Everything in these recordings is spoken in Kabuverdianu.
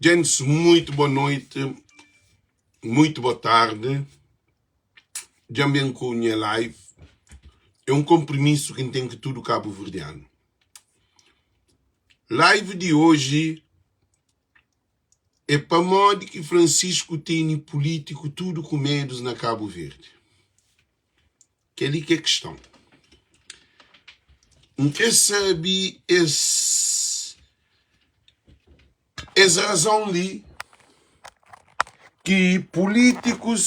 Gents, muito boa noite, muito boa tarde. Dja N ben ku nha live. É un konpromisu ki N ten ku tudu kabuverdianu. Live di oji é pamodi ki Francisco tene pulítiku tudu ku medus na Kabu Verdi. Kel-li ki é kiston. N krê sabe es es razon li ki pulítikus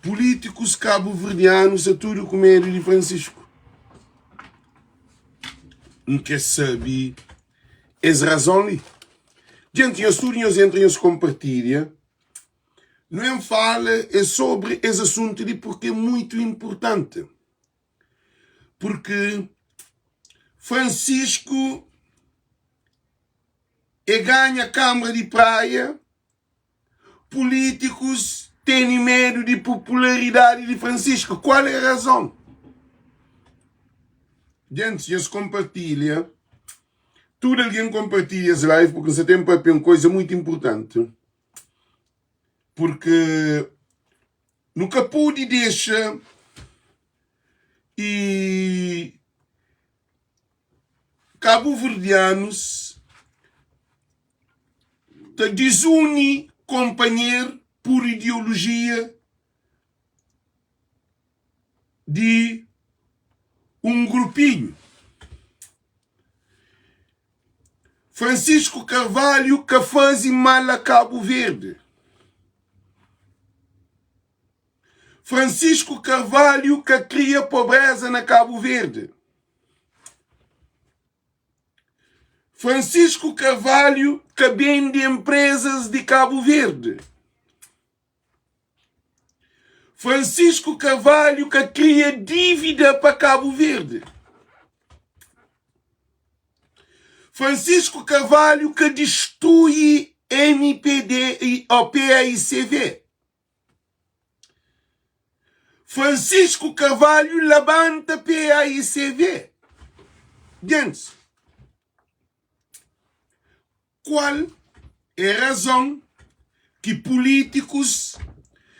pulítikus kabuverdianu sta tudu ku medu di Francisco. N krê sabe es razon li. Djenti, nhos tudu nhos entra nhos konpartilha. Nu en fala é sobri es asuntu li porque é muito importante. Porque Francisco é ganha Câmara de Praia, políticos têm medo de popularidade de Francisco. Qual é a razão? Gente, nhos compartilha. Tudo alguém compartilha esse live porque você tem para uma coisa muito importante. Porque nu ka pode dexa e kabuverdianus ta dizuni konpanher pur ideolojia di un grupinhu. Francisco Carvalho ka faze mal a Cabo Verde. Francisco Carvalho ka kria pobreza na Cabo Verde. Francisco Carvalho ka bende empresas di Cabo Verde. Francisco Carvalho ka kria dívida pa Cabo Verde. Francisco Carvalho ka destrui MPD e o PAICV. Francisco Carvalho labanta PAICV. Gente, Kual é razon ki pulítikus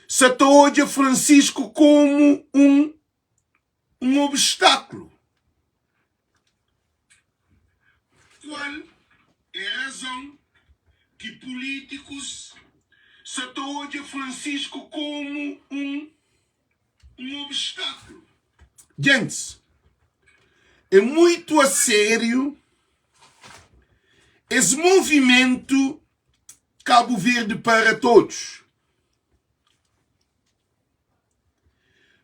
sa ta odja Francisco komu un un obstákulu? Kual é razon ki pulítikus sa ta odja Francisco komu un un obstákulu? Gentis, é muitu a sériu Es movimentu Cabo Verde para todos.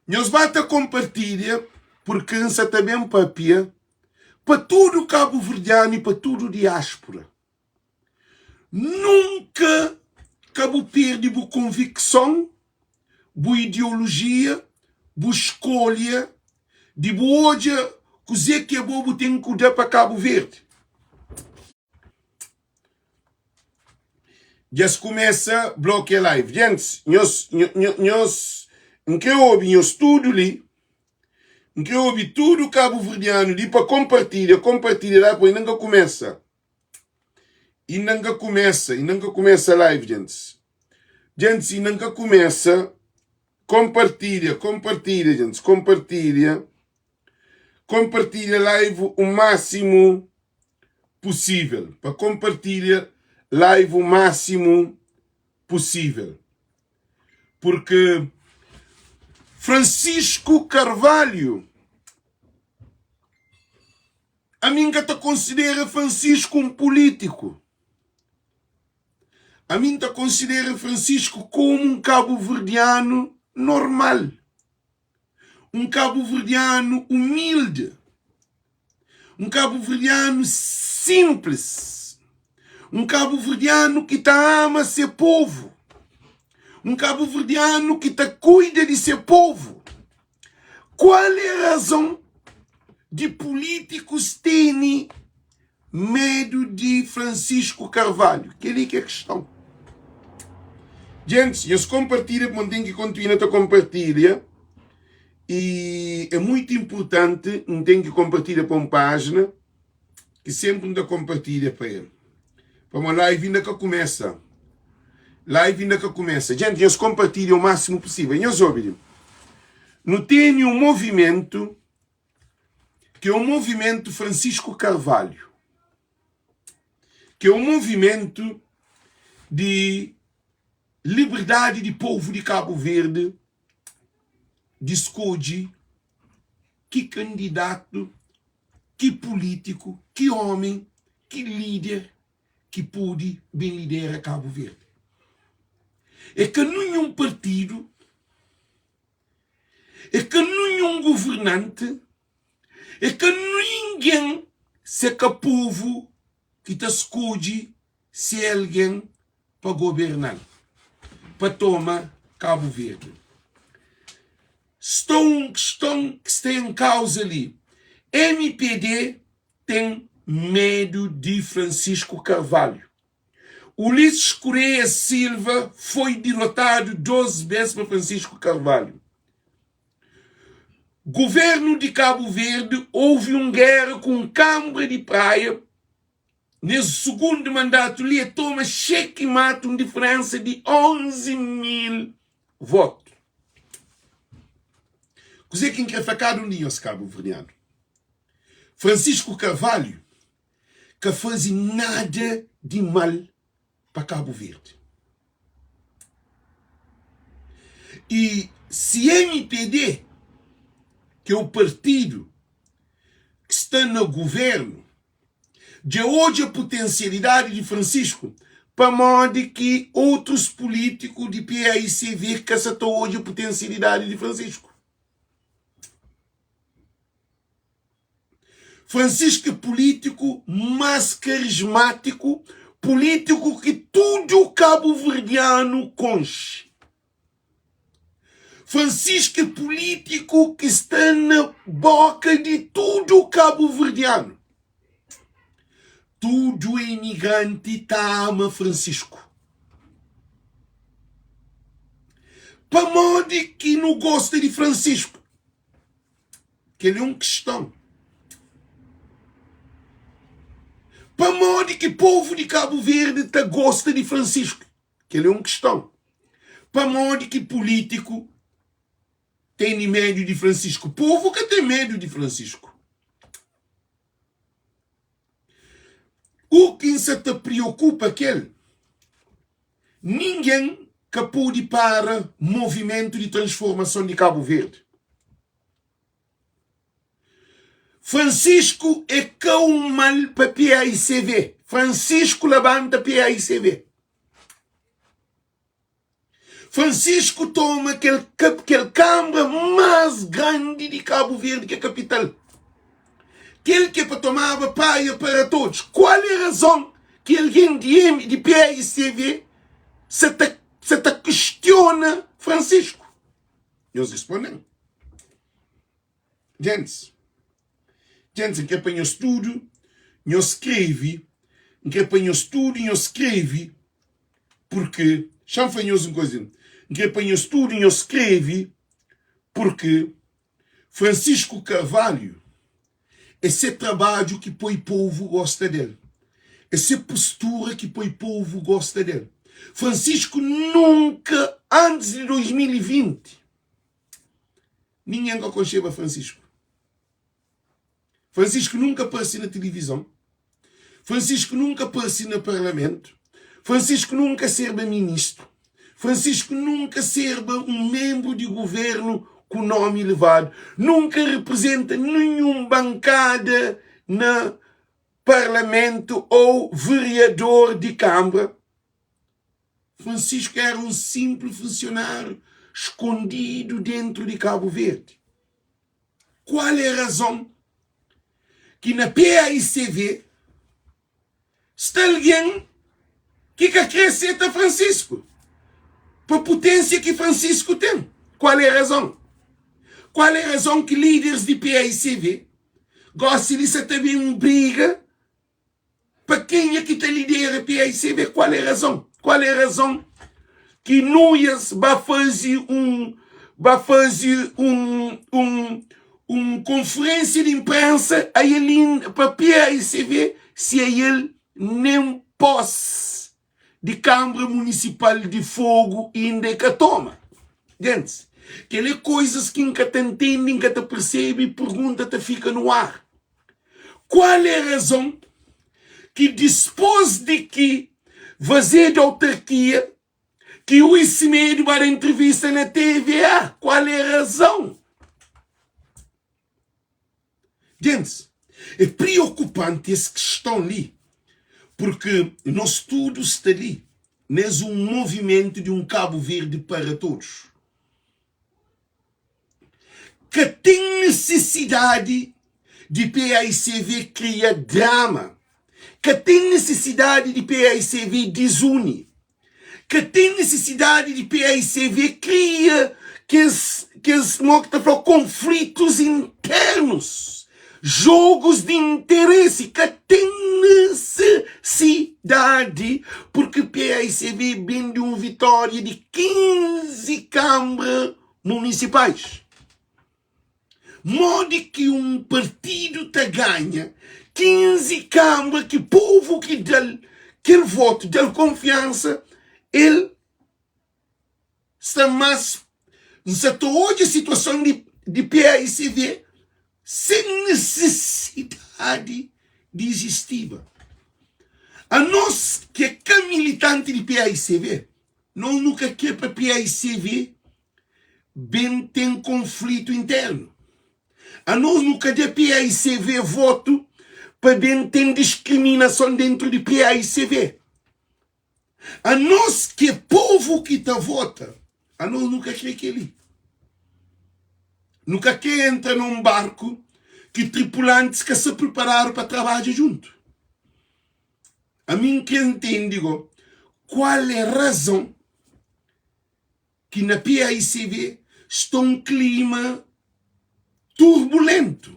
Nhos ba ta konpartilha purki N sa ta ben papia pa tudu kabuverdianu i pa tudu diáspura. Nunka ka bu perde bu konvikson, bu ideolojia, bu skolha di bu odja kuzê ki abo bu ten ku da pa Kabu Verdi. Dja es kumesa blokia live. Gentis, nhos, nhos, N kre obi nhos tudu li. N kre obi tudu kabuverdianu li pa konpartilha, konpartilha la, poi inda N ka kumesa. Inda N ka kumesa, inda N ka kumesa live, gentis. Gentis, inda N ka kumesa. Kompartilha, kompartilha, gentis, kompartilha. Kompartilha live o máximo possível. Pa kompartilha live o máximo possível. Porque Francisco Carvalho, a mim ka ta considera Francisco um político. Ami N ta konsidera Francisco komu un kabuverdianu normal, un kabuverdianu umildi, un kabuverdianu sinplis, un kabuverdianu ki ta ama se povu, un kabuverdianu ki ta kuida di se povu. Kual é razon di pulítikus tene medu di Francisco Carvalho? Kel-li ki é kiston. Gentis, nhos konpartilha pamodi N ten ki kontinua ta konpartilha i é muitu inpurtanti N ten ki konpartilha pa un pájina ki sénpri N ta konpartilha pa el. Pamo live inda ka kumesa. Live inda ka kumesa. Gente, nhos kompartilha o máximo possível. Nhos obi li. Nu tene um movimento que é o movimento Francisco Carvalho, que é um movimento de liberdade de povo de Cabo Verde de skodje ki kandidatu, ki pulítiku, ki ómi, ki líder ki pode ben lidera Kabu Verdi. É ka ninhun partidu, é ka ninhun governanti, é ka ningen se ka povu ki ta skodje se algen pa goberna-l, pa toma Kabu Verdi. Sta un kiston ki sta en kauza li, mpd ten medu di Francisco Carvalho. Ulisses Correia Silva foi dirotadu 2 bes pa Francisco Carvalho. Governu di Kabu Verdi ouvi un gera ku un kanbra di Praia. Nes sugundu mandatu li, e toma xeki matu un diferensa di 11 mil votu. Kuzê ki N kre fla kada un di nhos kabuverdianu? Francisco Carvalho ka faze nada di mal pa Kabu Verdi. I si mpd, ki é o partidu ki sta na guvernu, Dja odja putensialidadi di Francisco? Pamodi ki otrus pulitiku di paicv ka sa ta odja putensialidadi di Francisco? Francisco é pulitiku mas karismatiku, pulitiku ki tudu kabuverdianu konxe. Francisco é pulítiku ki sta na boka di tudu kabuverdianu. Tudu imigranti ta ama Francisco. Pamodi ki nu gosta di Francisco? Kel-li é un kiston. Pamodi ki povu di Kabu Verdi ta gosta di Francisco? Kel-li é un kiston. Pamodi ki pulítiku tene medu di Francisco? Povu ka ten medu di Francisco. U ki N sa ta priokupa kel, ningen ka pode para movimentu di transformason di Kabu Verdi. Francisco é ka un mal pa paicv. Francisco labanta paicv. Francisco toma kel, kel kambra más grandi di Kabu Verdi, ki é kapital. Kel ki é pa tomaba praia para todos. Kual é razon ki algen di M, di paicv sa ta, sa ta kustiona Francisco? Nhos responde-m. Gentis, gentis, N kre pa nhos tudu nhos skrebe, N kre pa nhos tudu nhos skrebe, purke, xa-m fla nhos un koza, N kre pa nhos tudu nhos skrebe, purke Francisco Carvalho é se trabadju ki poi povu gosta del, é se postura ki poi povu gosta del. Francisco nunka, antis di 2020, Ningen ka konxeba Francisco. Francisco nunka parse na tilivizon. Francisco nunka parse na parlamentu. Francisco nunka serba ministru. Francisco nunka serba un menbru di guvernu ku nomi elevadu. Nunka reprezenta ninhun bankada na parlamentu ou veriador di kanbra. Francisco era un simples funcionário escondido dentro de Cabo Verde. Qual é a razão que na PAICV está alguém que ka kre seta Francisco pa potência que Francisco tem? Qual é a razão? Qual é a razão que líderes de PAICV gosta de sa ta bem briga Pa kenha ki ta lidera paicv kual é razon? Kual é razon ki Nuias ba faze un ba faze un un un konferensia di inprensa a el pa paicv si a el nen. pós di Kanbra Munisipal di Fogu inda e ka toma. Gentis, kel é koizas ki N ka ta ntende, N ka ta persebe i pergunta ta fika nu ar. Kual é razon ki dispôs di ki vazedu autarkia ki Rui Semedo ba da entrevista na TVA? Kual é razon? Gentis, é preokupanti es kiston li, purki nos tudu sta li nes un movimentu di un Kabu Verdi para todos. Ka ten nisisidadi di paicv kria drama, ka ten nisisidadi di paicv dizuni, Ka ten nisisidadi di paicv kria kes kes mo ki ta fla konflitus internus, jogus di interesi. Ka ten nisisidadi purki paicv ben di un vitória di 15 kanbra munisipais. Modi ki un partidu ta ganha 15 kanbra ki povu ki da-l kel votu, da-l konfiansa, el sta más. N sa ta odja situason di di paicv sen nisisidadi di izistiba. Anos ki é ka militanti di paicv, nos nu ka kre pa paicv ben ten konflitu internu. Anos nu ka da paicv votu pa ben ten diskriminason dentru di paicv. Anos ki é povu ki ta vota, anos nu ka kre keli. Nu ka kre entra na un barku ki tripulantis ka sta priparadu pa trabadja djuntu. Ami N kre ntende go kual é razon ki na paicv sta un klima turbulentu.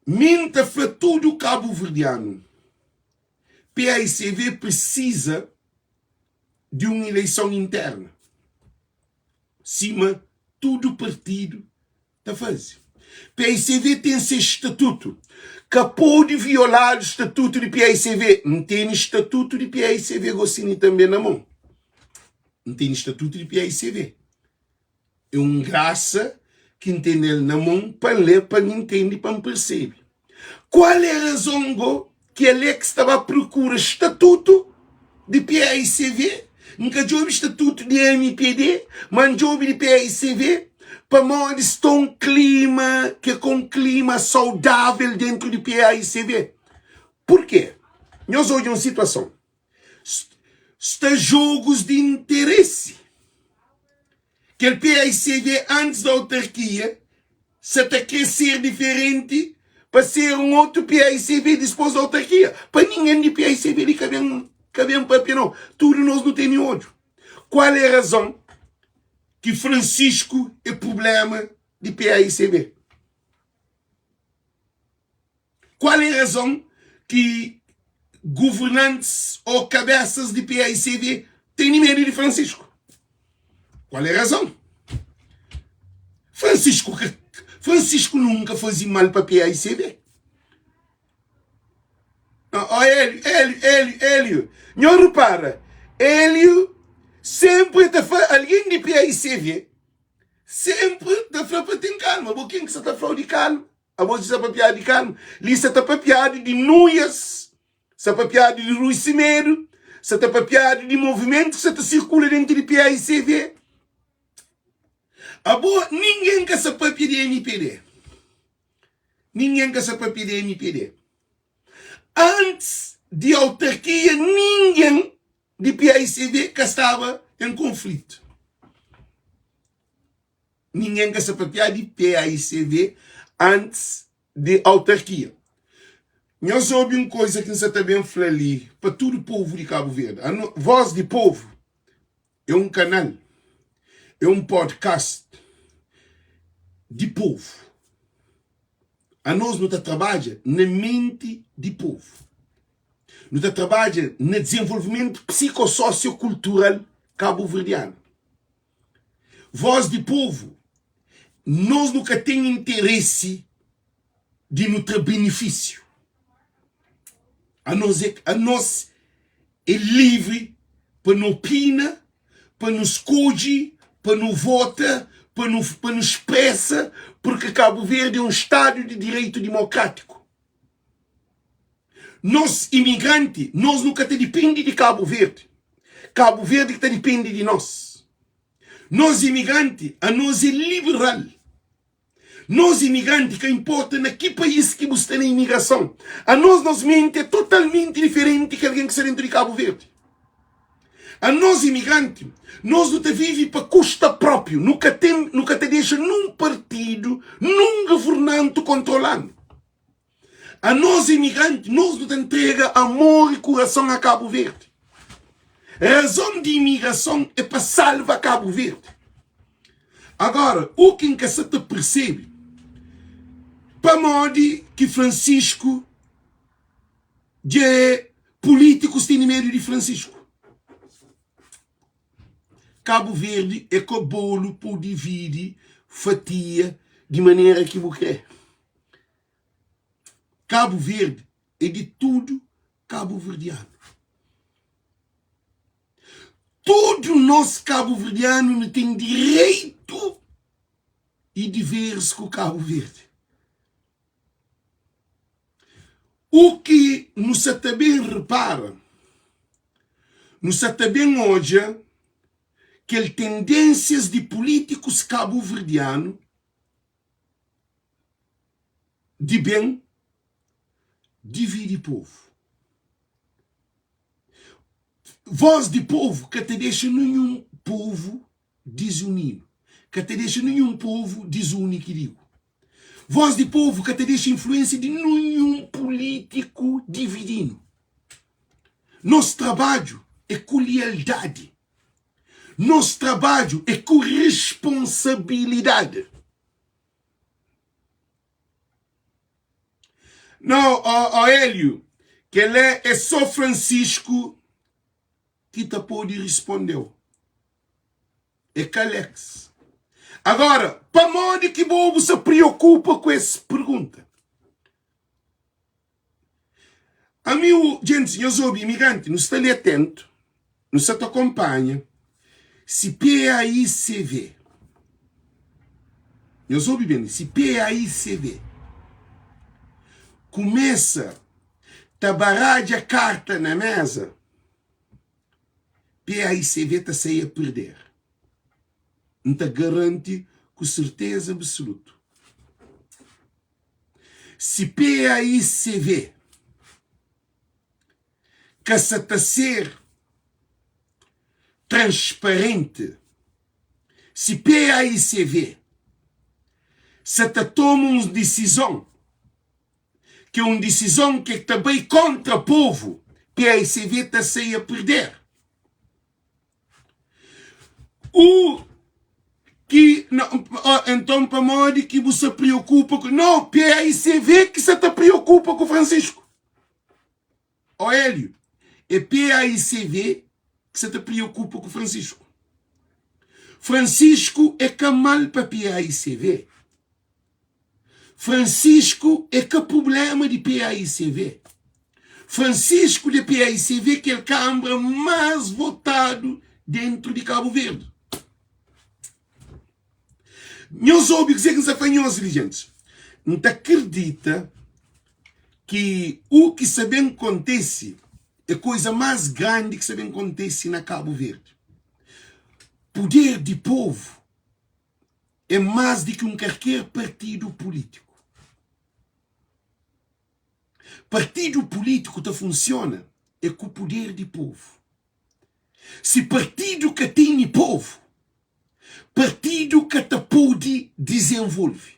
Mi N ta fla tudu kabuverdianu, paicv prisiza di un ileison interna, sima tudu partidu ta faze. Paicv ten se statutu. Ka pode violadu statutu di paicv. N tene statutu di paicv gosini tanbe na mon. N tene statutu di paicv. É un grasa ki N tene el na mon pa N lé, pa N intende, pa N persebe. Kual é razon go ki Alex ta ba prokura statutu di paicv? N ka djobe statutu di mpd, ma N djobe di paicv pamodi sta un klima ki é ka un klima saudável dentru di paicv. Purkê? Nhos odja un situason. Sta jogus di interesi. Kel paicv antis di autarkia sa ta kre ser diferenti pa ser un otu paicv dispos di autarkia. Pa ningen di paicv li ka ben ka ben papia no. Tudu nos nu tene odju. Kual é razon ki Francisco é prublema di paicv? Kual é razon ki governantis ô kabesas di paicv tene medu di Francisco? Kual é razon? Francisco ka Francisco nunka faze mal pa paicv. Ó Hélio, Hélio, Hélio, Hélio, nho repara, Hélio sempre ta fla algen di paicv sempre ta fla pa ten kalma. Bo ken ki sa ta fla-u di kalma? Abo si sa papiadu di kalma? Li sa ta papiadu di nuias, sa papiadu di Rui Semedo, sa ta papiadu di movimentu ki sa ta sirkula dentu di paicv. Abo ningen ka sa papia di mpd. Ningen ka sa papia di mpd. Antis di autarkia ningen di paicv ka staba en konflitu. Ningen ka sa papiá di paicv antis di autarkia. Nhos obi un koiza ki N sa ta ben fla li pa tudu povu di Kabu Verdi. Voz di Povu é un kanal, é un podcast di povu. Anos nu ta trabadja na menti di povu. Nu ta trabadja na dizenvolvimentu psikososiokultural kabuverdianu. Voz di povu, nos nu ka ten interesi di nu tra benefisiu. Anos é anos é livri pa nu opina, pa nu skodje, pa nu vota, pa nu pa nu spresa, purki Kabu Verdi é un stadu di direitu dimokrátiku. Nos imigranti, nos nu ka ta dipende di Kabu Verdi, Kabu Verdi ki ta dipende di nos. Nos imigranti, anos é liberal. Nos imigranti, ka inporta na ki país ki bu sta na imigrason, anos nos menti é totalmenti diferenti ki algen ki sta dentu di Kabu Verdi. Anos imigranti, nos nu ta vivi pa kusta propriu, nu ka ten, nu ka ta dexa nun partidu, nun governanti kontrola-nu. Anos imigranti, nos nu ta ntrega amor i kurason a Kabu Verdi. Razon di imigrason é pa salva Kabu Verdi. Agora, u ki N ka sa ta persebe, pamodi ki Francisco dja é pulitikus tene medu di Francisco? Kabu Verdi é ka bolu pa dividi fatia di manera ki bu kre. Kabu Verdi é di tudu kabuverdianu. Tudu nos kabuverdianu nu ten direitu i diveris ku Kabu Verdi. U ki nu sa ta ben repara, nu sa ta ben odja kel tendênsias di pulítikus kabuverdianu di ben dividi povu. Voz di povu ka ta dexa ninhun povu dizunidu, ka ta dexa ninhun povu dizuni ki digu. Voz di povu ka ta dexa influensia di ninhun pulitiku dividinu. Nos trabadju é ku lialdadi. Nos trabadju é ku responsabilidadi. Nau, ó, ó Hélio, kel-la é sô Francisco ki ta pode responde-u. É ka Alex. Agora, pamodi ki bo bu sa preokupa ku es pergunta? Ami u djentis nhos obi imigranti nu sta li atentu nu sa ta konpanha si PAICV nhos obi ben si PAICV kumesa ta baradja karta na meza PAICV ta sai a perder N ta garanti ku serteza absolutu. Si PAICV ka sa ta ser transparenti, si PAICV sa ta toma un disizon ki é un disizon ki ta bai kontra povu, PAICV ta sai a perder. U ki enton pamodi ki bu sa priokupa ku no PAICV ki sa ta priokupa ku Francisco ó Hélio é PAICV ki sa ta priokupa ku Francisco Francisco é ka mal pa PAICV Francisco é ka problema di PAICV. Francisco de PAICV kel kambra más votadu dentru di Kabu Verdi. Nhos obi kuzê ki N sa fla nhos li, gentis. N ta kridita ki u ki sa ben kontese é koza más grandi ki sa ben kontese na Kabu Verdi. Puder di povu é más di ki un karker partidu pulítiku. Partidu pulítiku ta funsiona é ku puder di povu. Si partidu ka tene povu, partidu ka ta pode dizenvolve.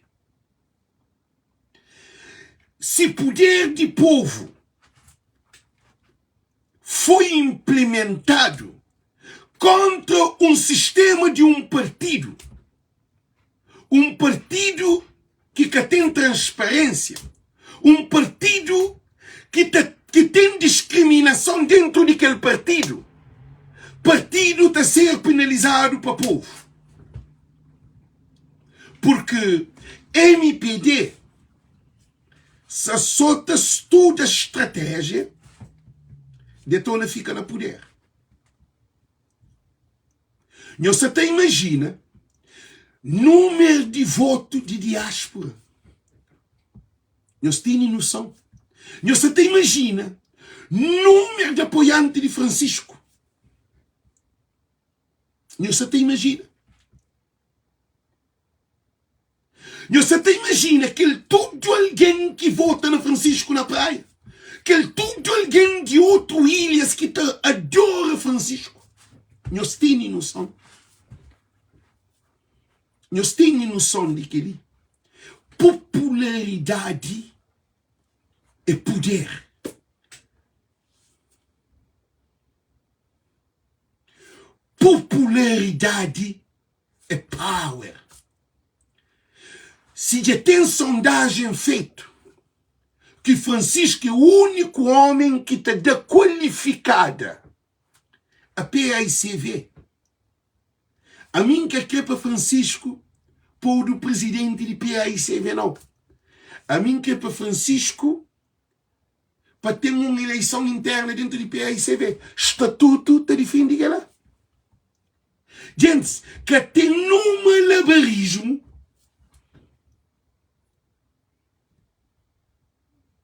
Si puder di povu foi inplimentadu kontra un sistema di un partidu, un partidu ki ka ten transparensia, un partidu ki ta ki ten diskriminason dentru di kel partidu, partidu ta ser penalizadu pa povu. Purki MPD sa so ta studa stratéjia. Detona fika na puder. Nhos sa ta imajina numeru di votu di diaspura? Nhos tene noson? Nhos sa ta imajina numeru di apoianti di Francisco? Nhos sa ta imajina? Nhos sa ta imajina kel tudu algen ki vota na Francisco na Praia? Kel tudu algen di otu ilhas ki ta adora Francisco? Nhos tene noson? Nhos tene noson di kel-li? Popularidadi é puder. Popularidadi é power. Si dja ten sondajen fetu ki Francisco é úniku omen ki ta da kualifikada a paicv, ami N ka kre pa Francisco podu prizidenti di paicv nau. Ami N kre pa Francisco pa ten un ileison interna dentu di paicv. Statutu ta difende kela. Gentis, ka ten nun malabarismu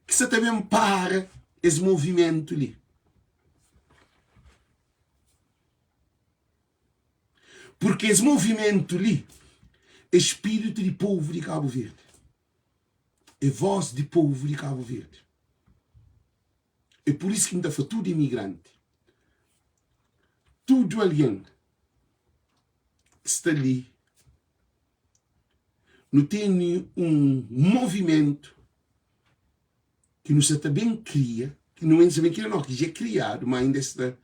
ki sa ta ben para es movimentu li. Purki es movimentu li é spiritu di povu di Kabu Verdi, é vós di povu di Kabu Verdi. É pur isu ki N ta fla tudu imigranti, tudu algen ki sta li, nu tene un movimentu ki nu sa ta ben kria, ki nu sa ben kria no, ki dja kriadu, ma inda sta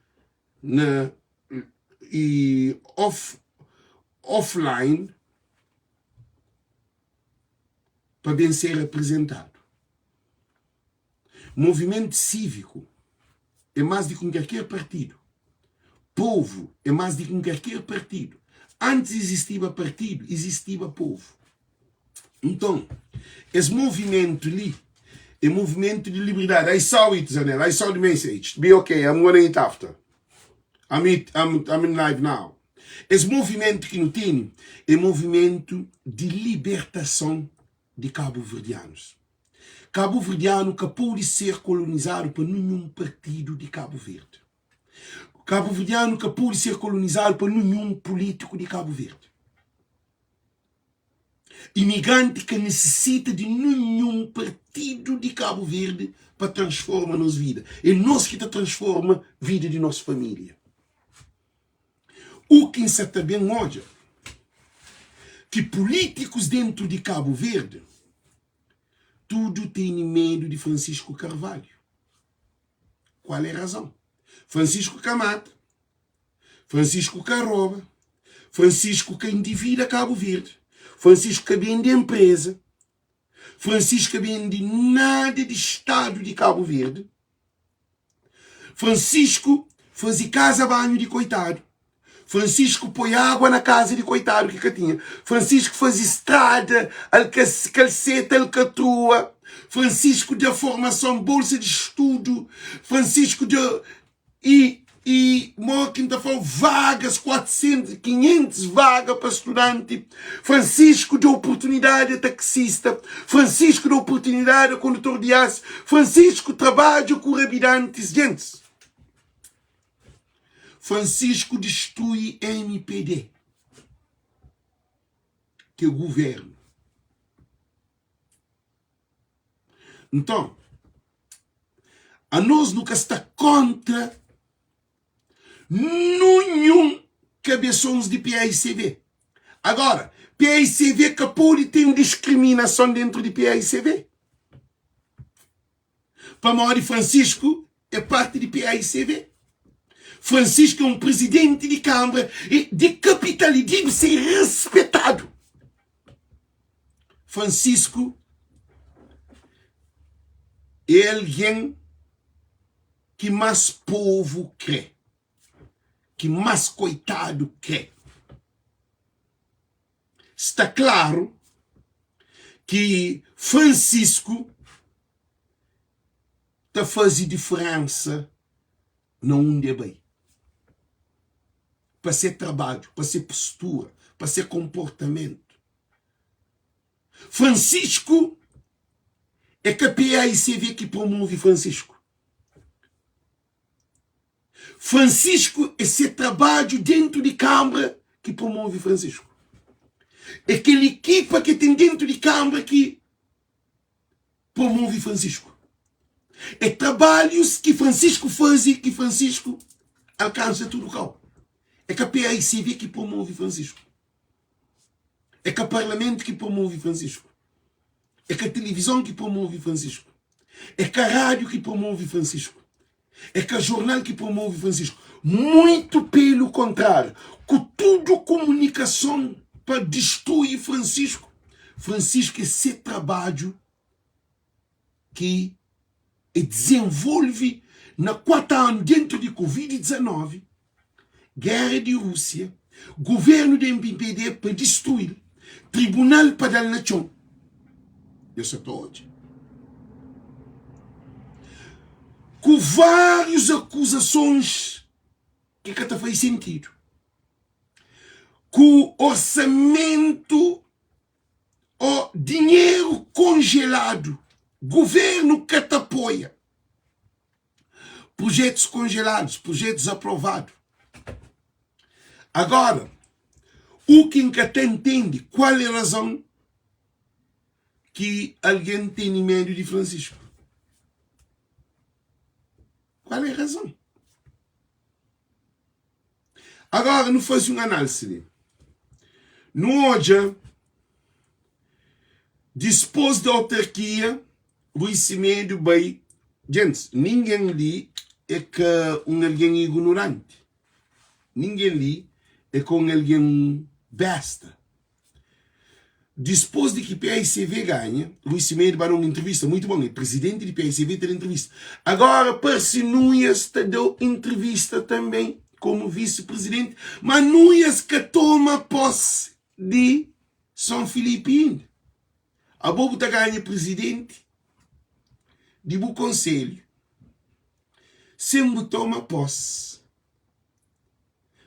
na i off offline pa ben ser aprezentadu. Movimentu síviku é más di ki un kalker partidu. Povu é más di ki un kalker partidu. Antis izistiba partidu, izistiba povu. Nton, es movimentu li é movimentu di liberdadi. I saw it, Zanel. I saw the message. Be okay, I'm gonna eat after. I'm, eat, I'm, I'm in live now. Es movimentu ki nu tene é movimentu di libertason di kabuverdianus. Kabuverdianu ka pode ser kolonizadu pa ninhun partidu di Kabu Verdi. Kabuverdianu ka pode ser kolonizadu pa ninhun pulítiku di Kabu Verdi. Imigranti ka nisisita di ninhun partidu di Kabu Verdi pa transforma nos vida. É nos ki ta transforma vida di nos família. U ki N sa ta ben odja ki pulítikus dentu di Kabu Verdi tudu tene medu di Francisco Carvalho. Kual é razon? Francisco ka mata, Francisco ka roba, Francisco ka endivida Kabu Verdi, Francisco ka bende enpreza, Francisco ka bende nada di stadu di Kabu Verdi. Francisco faze kaza banhu di koitadu. Francisco poi água na kaza di koitadu ki ka tinha. Francisco faze strada, kalseta alkatrua. Francisco da formason, bolsa di studu. Francisco da I i mo ki N ta fla-u, vagas, 400, 500 vaga pa studanti. Francisco da oportunidadi a taxista, Francisco da oportunidadi a kondutor di as, Francisco trabadja ku rabidantis. Gentis, Francisco distrui mpd, ki é guvernu. Nton, anos nu ka sta kontra nunhun kabesons di paicv. Agora, paicv ka pode ten diskriminason dentru di paicv. Pamodi Francisco é parti di paicv. Francisco é un prizidenti di kanbra di kapital i dibi ser rispetadu. Francisco é algen ki más povu krê, ki más koitadu krê. Sta klaru ki Francisco ta faze diferénsa. Na undi e bai. Pa se trabadju, pa se postura, pa se konportamentu. Francisco é ka PAICV ki promove Francisco. Francisco é se trabadju dentu di kambra ki promove Francisco. É kel ekipa ki ten dentu di kambra ki promove Francisco. É trabalhos ki Francisco faze ki Francisco alkansa tudu kau. É ka PAICV ki promove Francisco. É ka parlamentu ki promove Francisco. É ka tilivizon ki promove Francisco. É ka rádiu ki promove Francisco. É ka jornal ki promove Francisco. Muito pelu kontráriu, ku tudu kumunikason pa distrui Francisco, Francisco é se trabadju ki e dizenvolve na 4 anu dentu di Covid 19, Géra di Rúsia, Governu di MPPD pa distrui-l, Tribunal pa da-l na txon. Nhos sa ta odja. Ku várius akuzasons ki ka ta faze sentidu. Ku orsamentu ô dinheru konjeladu, governu ka ta apoia. Projetos congelados, projetos aprovado. Agora, o ki N ka ta entende, qual é razão ki alguém tene medo de Francisco? Qual é razão? Agora, nu faze un análise li. Nu odja, dispôs di autarkia, Rui Semedo bai. Gentis, ningen li é ka un algen ignoranti. Ningen li é ka un algen besta. Dispôs di ki paicv ganha, Rui Semedo ba da un intrivista muitu bon. É prizidenti di paicv ta da intrivista. Agora parse Nunes ta da intrivista tanben komu visi-prizidenti, ma Nunes ka toma posi di Son Filipi inda. Abo bu ta ganha prizidenti di bu konselhu sen bu toma posi.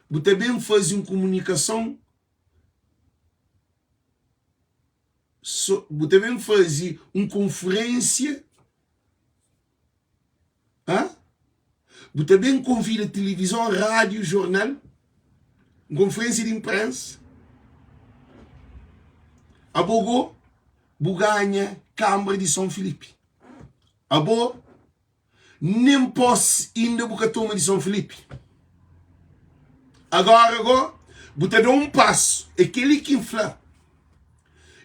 Bu ta ben faze un kumunikason so, bu ta ben faze un konferensia, ha? Bu ta ben konvida tilivizon, rádiu, jornal, un konferensia di inprensa. Abo go, bu ganha Kanbra di Son Filipi. Abo Nen pos inda bu ka toma di Son Filipi. Agora go, bu ta da un pasu, é keli ki N fla,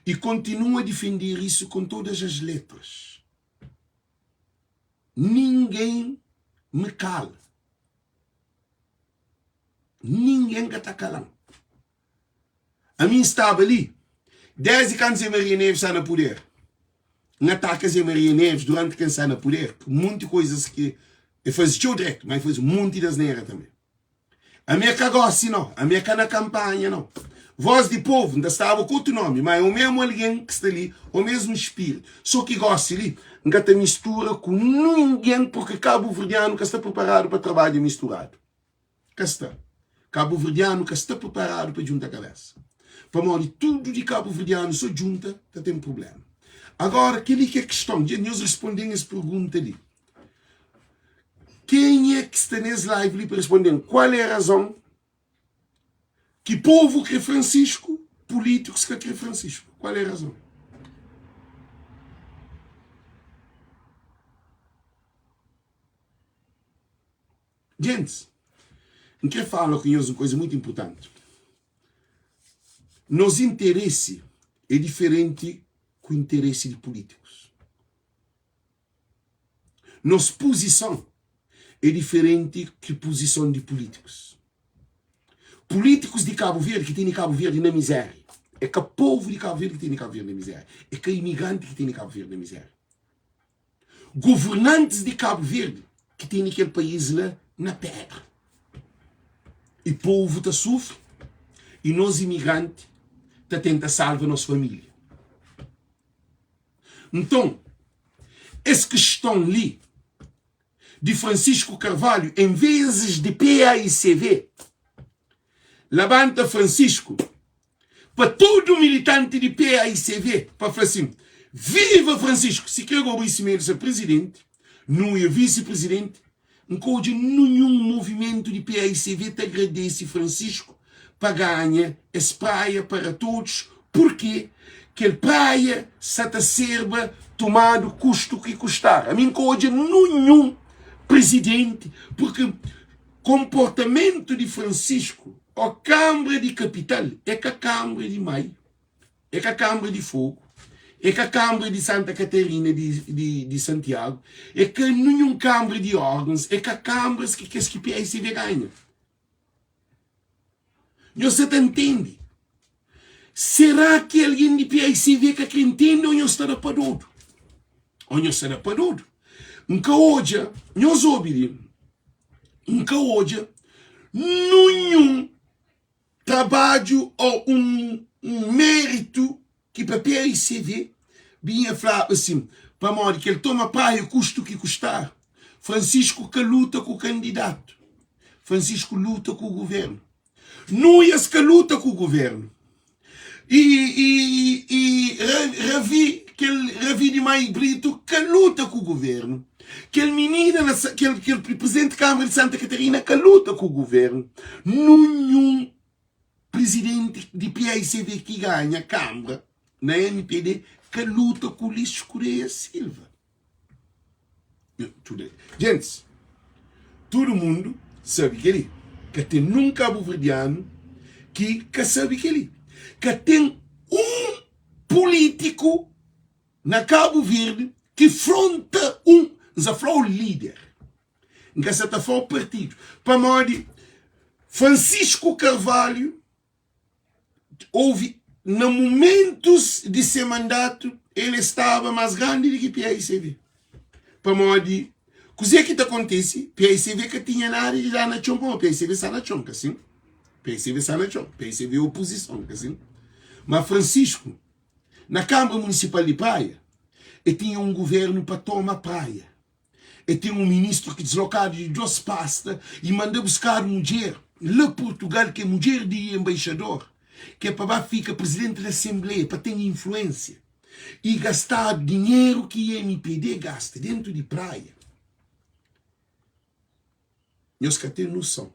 e kontinua difendir isu com todas as letras. Ninguém me cala. Ninguém ka ta kala-m. Ami N staba li desdi kantu Zé Maria Neves sta na puder. N ataka Zé Maria Neves duranti ki N sta na puder ku monti koizas ki e faze txeu dretu, ma e faze monti di asnera tanbe. Ami é ka gosi nau, ami é ka na kanpanha nau. Voz di povu N ta staba ku otu nomi, ma é o mesmu algen ki sta li, o mesmu spiritu. So ki gosi li N ka ta mistura ku ningen purki kabuverdianu ka sta priparadu pa trabadja misturadu. Ka sta. Kabuverdianu ka sta preparadu pa djunta kabesa. Pamodi tudu di kabuverdianu so djunta ta ten prublema. Agora keli ki é kiston, dja nhos responden es pergunta li. Kenha ki sta nes live li pa responden kual é razon ki povu kre Francisco, pulitikus ka kre Francisco? Kual é razon? Gentis, N kre fala ku nhos un koza mutu inpurtanti. Nos interesi é diferenti ku interesi di pulitikus. Nos puzison é diferenti ki puzison di pulitikus. Pulitikus di Kabu Verdi ki tene Kabu Verdi na mizéria. É ka povu di Kabu Verdi ki tene Kabu Verdi na mizéria. É ka imigranti ki tene Kabu Verdi na mizéria. Governantis di Kabu Verdi ki tene kel país la na pedra. E povu ta sufri e nos imigranti ta tenta salva nos familia. Nton, es kiston li. di Francisco Carvalho em vezes di PAICV labanta Francisco pa tudu militanti di PAICV pa fla sin, Viva Francisco! Si kre goba Isimedu ser prizidenti, Nuia visi-prizidenti, N ka odja ninhun movimentu di PAICV ta agradese Francisco pa ganha es Praia para Todos purke kel praia sa ta serba tumadu kustu ki kustar. Ami N ka odja ninhun prizidenti purke konportamentu di Francisco o Kanbra di Kapital é ka Kanbra di Mai. É ka Kanbra di Fogu, é ka Kanbra di Santa Katarina di Santiagu, é ka ninhun kanbra di órgãus, é ka kanbras ki kes ki PICV ganha. Nhos sa ta ntende? Será ki algen di PICV ka kre ntende ô nhos ta da pa dodu? Ô nhos ta da pa dodu? N ka odja, nhos obi li, N ka odja ninhun Trabadju ô un méritu ki pa PICV binha flaba sin, pamodi ki el toma Praia kustu ki kustar. Francisco ka luta ku kandidatu, Francisco luta ku guvernu. Nuias ka luta ku guvernu. I i i Ravi, kel Ravi di Mai Brito ka luta ku guvernu. Kel minina na kel kel presidenti Kamara di Santa Catarina ka luta ku guvernu. Nunhun presidenti di PICV ki ganha Kamara na mpd ka luta ku Ulisses Correia Silva. Gentis, tudu mundu sabe kel-li. Ka ten nun kabuverdianu ki ka sabe kel-li. Ka ten un pulítiku na Kabu Verdi ki fronta un, N sa fla-u líder, N ka sa ta fla-u partidu, pamodi Francisco Carvalho ouvi na mumentus di se mandatu el estaba más grandi di ki PAICV. Pamodi kuzê ki ta kontise, PAICV ka tinha nada di da na txon, pamodi PAICV sta na txon, ka sin? PAICV sta na txon, PAICV é opozison, ka sin? Ma Francisco Na Kanbra Munisipal di Praia, e tinha un guvernu pa toma Praia. E ten un ministru ki dislokadu di dos pasta i manda buskadu mudjer la Purtugal, ki é mudjer di enbaixador, ki é pa ba fika prizidenti di asenbleia, pa ten influensia. I gastadu dinheru ki mpd gasta dentu di Praia. Nhos ka ten noson.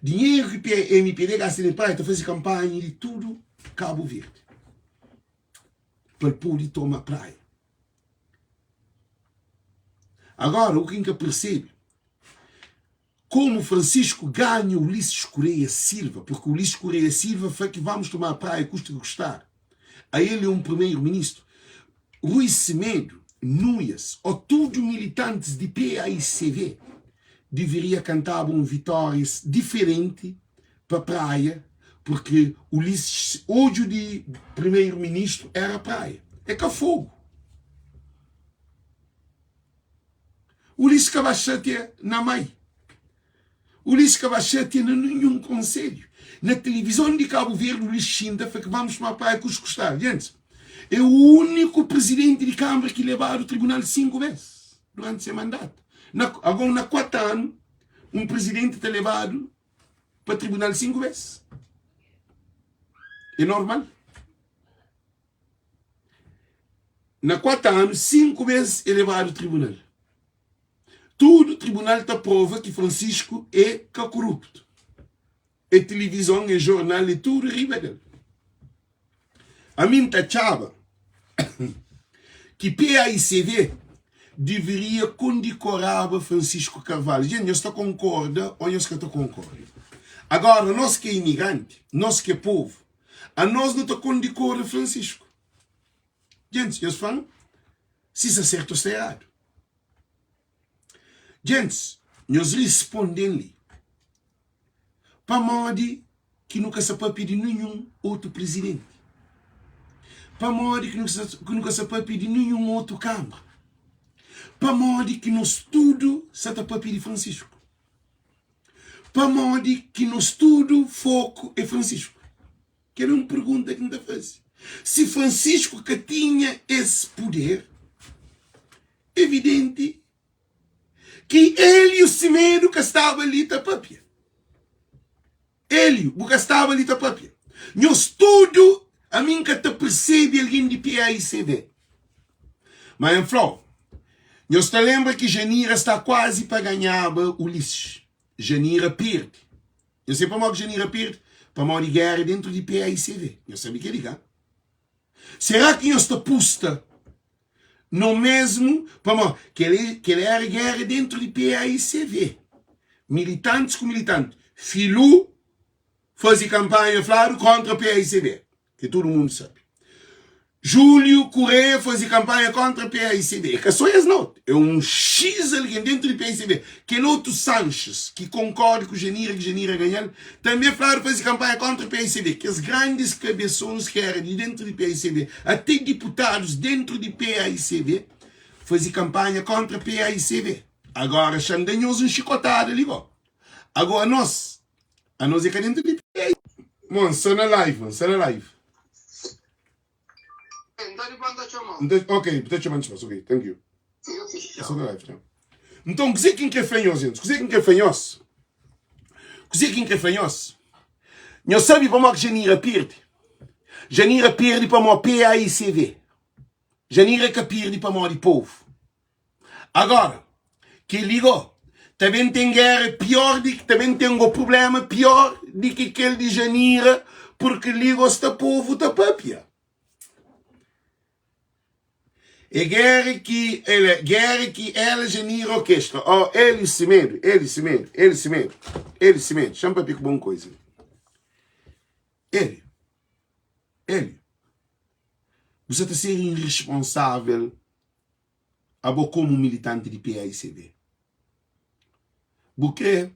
Dinheru ki mpd gasta na Praia ta faze kanpanha di tudu Kabu Verdi pa el pode toma Praia. Agora, u ki N ka persebe, komu Francisco ganha Ulisses Correia Silva, porque Ulisses Correia Silva fla ki vamos tomar Praia custa que custar, a el é un primeiro-ministro, Rui Semedo, Nuias o tudu militantis di paicv deveria kantaba un vitória diferenti pa Praia porque Ulisses odju di primeiro ministro era Praia é ka fogo Ulisses ka ba xatia na mai Ulisses ka ba xatia na ninhun konselhu. Na tilivizon di Kabu Verdi Ulisses xinta fla ki vamos tuma Praia kus kustar. Gentis, é uniku prizidenti di Kanbra ki lebadu tribunal 5 bes duranti se mandatu. Na, agon na 4 anu un prizidenti ta lebadu pa tribunal 5 bes. É normal? Na 4 anu, 5 bes é lebadu tribunal. Tudu tribunal ta prova ki Francisco é ka koruptu. É tilivizon, é jornal, é tudu riba del. Ami N ta atxaba ki PAICV deveria kondikoraba Francisco Carvalho. Gente, nhos ta konkorda ou nhos ka ta konkorda? Agora, nos ki é imigranti, nos ki é povu, anos nu ta kondikora Francisco. Gente, nhos fla-m si sta sertu ou sta eradu. Gentis, nhos risponde-m li, Pamodi ki nu ka sta pâpia di ninhun otu prizidenti? Pamodi ki nu ka sta pâpia di ninhun otu kanbra? Pamodi ki nos tudu sta ta pâpia di Fransisku? Pamodi ki nos tudu foku é Fransisku? Kel é un pergunta ki N ta faze. Si Francisco ka tinha es puder, evidenti. Ki Elio Semedo ka staba li ta papia. Elio, bu ka staba li ta papia. Nhos tudu, ami N ka ta persebe algen di PAICV. Ma N fla-u, nhos ta lenbra ki Janira sta kuazi pa ganhaba Ulisses. Janira perde. Nhos sabe pamodi ki Janira perde? Pamodi géra dentru di PAICV. Nhos sabe kel-li, ka? Será ki nhos ta pusta no mesmu? Pamodi kel kel era géra dentru di PAICV. Militantis ku militanti. Filu faze kanpanha fladu kontra PAICV, ki tudu mundu sabe. Júlio Correia faze kanpanha kontra PAICV. É ka só es nau, é un X algen dentru di PAICV. Kel otu Sanches ki konkorda ku Janira, ki Janira ganha-l, tanbe fladu faze kanpanha kontra PAICV. Kes grandis kabesons ki era di dentru di PAICV, ate diputadus dentru di PAICV faze kanpanha kontra PAICV. Agora xa-m da nhos un xikotada li go. Ago anos, anos é ka dentru di PAICV. Mon, N sta na live, N sta na live. Nta, ok, bu ta txoma dipôs, ok, thank you. Sta na live, txau. Nton, kuzê ki N krê fla nhos, gentis? Kuzê ki N krê fla nhos? Kuzê ki N krê fla nhos? Nhos sabe pamodi ki Janira perde? Janira perde pamodi PAICV. Janira ka perde pamodi povu. Agora, kel-li go, ta ben ten géra pior di, ta ben ten go prubléma pior di ki kel di Janira, purki li go sta povu ta papia. É géra ki el, géra ki ela Janira orkestra. Ó, Hélio Semedo, Hélio Semedo, Hélio Semedo, Hélio Semedo, xa-m papia ku bo un koza. Hélio, Hélio, bu sa ta ser irresponsável Abo komu militanti di PAICB, bu kre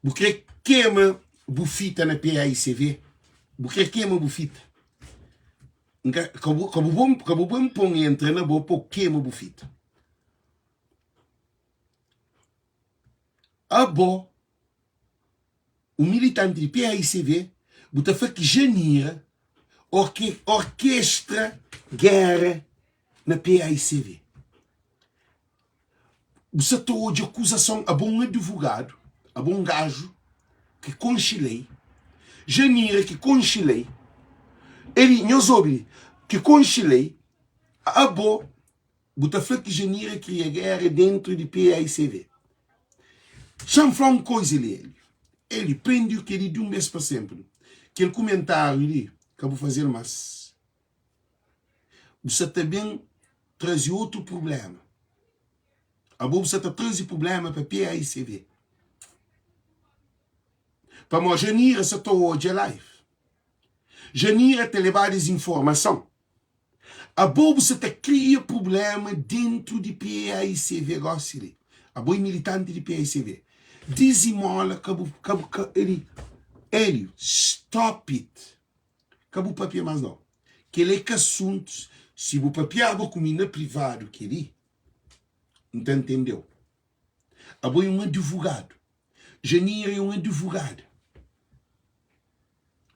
bu kre kema bu fita na PAICV? Bu kre kema bu fita? Nka ka bu ka bu bon ka bu ben pon entra na bo po kema bu fita. Abo un militanti di PAICV, bu ta fla ki Janira orke orkestra géra na PAICV. Bu sa ta odja akuzason, abo un advogadu, abo un gaju ki konxe lei, Janira ki konxe lei, eli, nhos obi li, ki konxe lei, abo Bu ta fla ki Janira kria gera dentru di PAICV. Xa-m fla un koiza li, Elio. Elio, prende kel-li di un bes pa senpri. Kel kumentariu li, ka bu faze-l más. Bu sa ta ben traze otu prubléma. Abo bu sa ta traze prubléma pa PAICV. Pamodi Janira sa ta odja live. Janira ta lebadu es informason. Abo bu sa ta kria prublema dentru di PAICV gosi li. Abo e militanti di PAICV. Dizimola ka bu ka bu ka Eli Elio stop it. Ka bu papia mas nau. Kel e ka asuntus si bu papiaba ku mi na privadu keli N ta ntendeu. Abo e un advogadu. Janira e un advogada.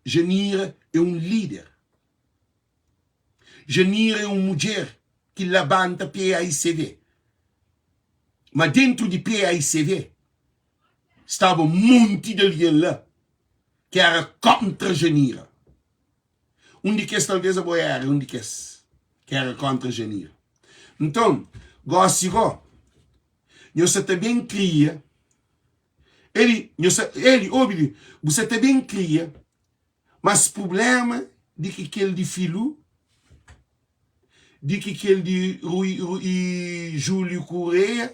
Janira e un lider. Janira é un mudjer ki labanta PAICV. Ma dentru di PAICV staba un monti di algen la ki era kontra Janira. Un di kes talvês abo era un di kes ki era kontra Janira. Nton, gósi gó, nhos sa ta ben kria, Eli, nhos sa, Eli, obi li, bu sa ta ben kria Mas prublema di ki kel di Filu, di ki kel di Rui, Rui Júlio Correia,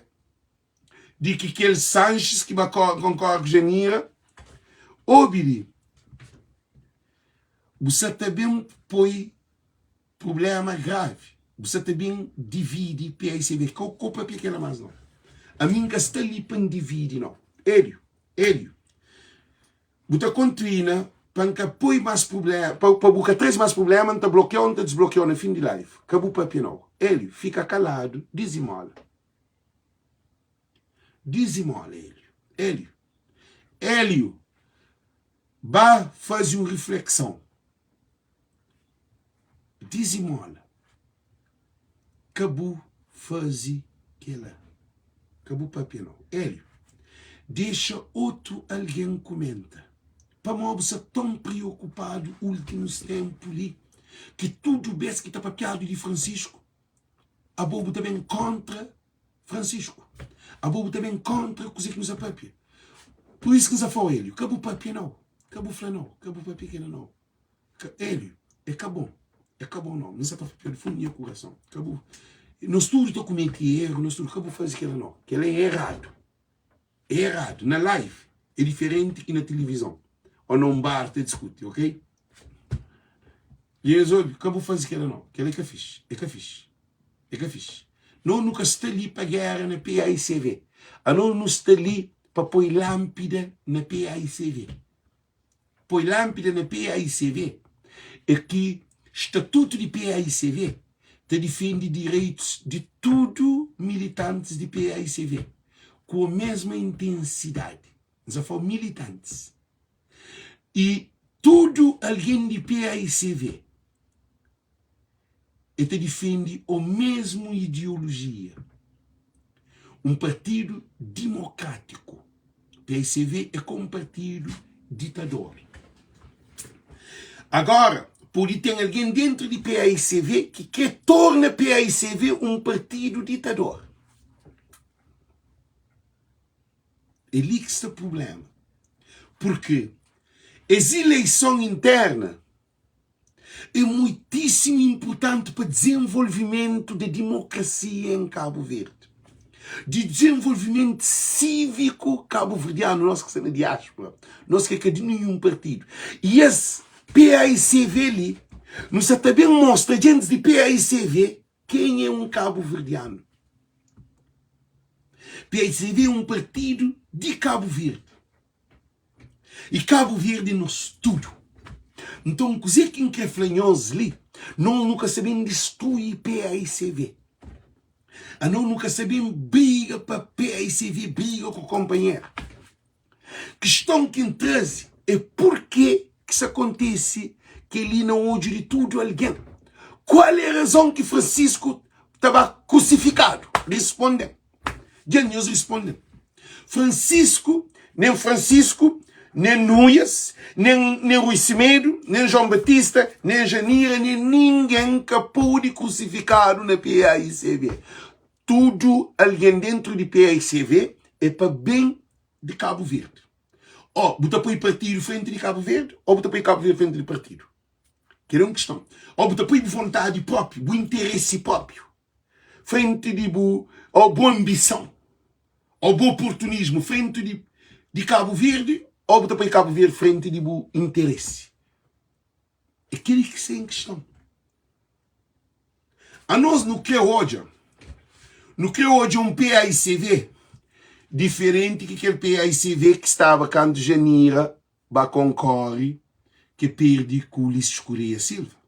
di ki kel Sanches ki ba konkorda ku Janira, obi li, bu sa ta ben poi prublema gravi, bu sa ta ben dividi PAICB. Ka bu papia kela mas nau. Ami N ka sta li pa N dividi nau. Hélio, Hélio. Bu ta kontrina pa N ka poi mas prublema, pa, pa bu ka traze mas prublema, N ta blokiau, N ta disblokiau na fin di live. Ka bu papia nau. Hélio, fika kaladu, dizimola. Dizimola, Hélio. Hélio. Hélio, ba faze un riflekson. Dizimola. Ka bu faze kela. Ka bu papia nau. Hélio, dexa otu algen kumenta. Pamó bu sta ton priokupadu últimus ténpu li ki tudu bês ki ta papiadu di Francisco, abo bu ta ben kóntra Francisco. Abo bu ta ben kóntra kuzê ki nu sta papia. Pur isu ki N sta fla-u, Hélio, ka bu papia nau. Ka bu fla nau. Ka bu papia kel-la nau. Ka, Hélio, é ka bon. É ka bon nau. N sta ta papia di fundu di nha kurason. Ka bu, nos tudu ta kumete eru, nos tudu. Ka bu faze kel-la nau. Kel-la é eradu. É eradu. Na live é diferenti ki na tilivizon ô na un bar ta diskuti, ok? Nhos obi, ka bu faze kel-la nau. Kel-la é ka fixi. É ka fixi. É ka fixi. Nos nu ka sta li pa géra na PAICV. Anos nu sta li pa poi lánpida na PAICV. Poi lánpida na PAICV é ki statutu di PAICV ta difende direitus di tudu militantis di PAICV ku omesma intensidadi. N sa fla militantis. I tudu algen di PAICV e ta difende omesmu ideolojia, un partidu dimokrátiku. PAICV é ka un partidu ditador. Agora, pode ten algen dentru di PAICV ki kre torna PAICV un partidu ditador. É li ki sta prublema. Purki es ileison interna é muitíssimo importante pa desenvolvimento da demokrasia em Cabo Verde, di desenvolvimento cívico cabo-verdiano, nós ki sta na diáspora, nós ki é ka di nenhum partido. E es PAICV li, nu sa ta ben mostra djentis di PAICV ken é un cabo-verdiano. PAICV é un partido di Cabo Verde. I Kabu Verdi é nos tudu. Nton, kuzê ki N krê fla nhos li, nos nu ka sta ben distrui PAICV. Anos nu ka sta ben briga pa PAICV briga ku konpanheru. Kiston ki N traze é purkê ki sta kontise kel-li na odju di tudu algen. Kual é razon ki Francisco ta ba krusifikadu? Risponde-m. Dja nhos responde-m. Francisco, nen Francisco, nen Nuias, nen, nen Rui Semedo, nen João Batista, nen Janira, nen ningen ka pode krusifikadu na PAICV. Tudu algen dentru di PAICV é pa ben di Kabu Verdi. Ó bu ta poi partidu frenti di Kabu Verdi, ó bu ta poi Kabu Verdi frenti di partidu. Kel é un kiston. Ó bu ta poi bu vontadi própi, bu interesi própiu. frenti di bu ou bu ambison ou bu oportunismu frenti di di Kabu Verdi ou bu ta poi Kabu Verdi frenti di bu interesi? É kel ki sta en kiston. Anos nu kre odja, nu kre odja un PAICV diferenti ki kel PAICV ki staba kantu Janira ba konkori ke perdi ku Ulisses Correia Silva.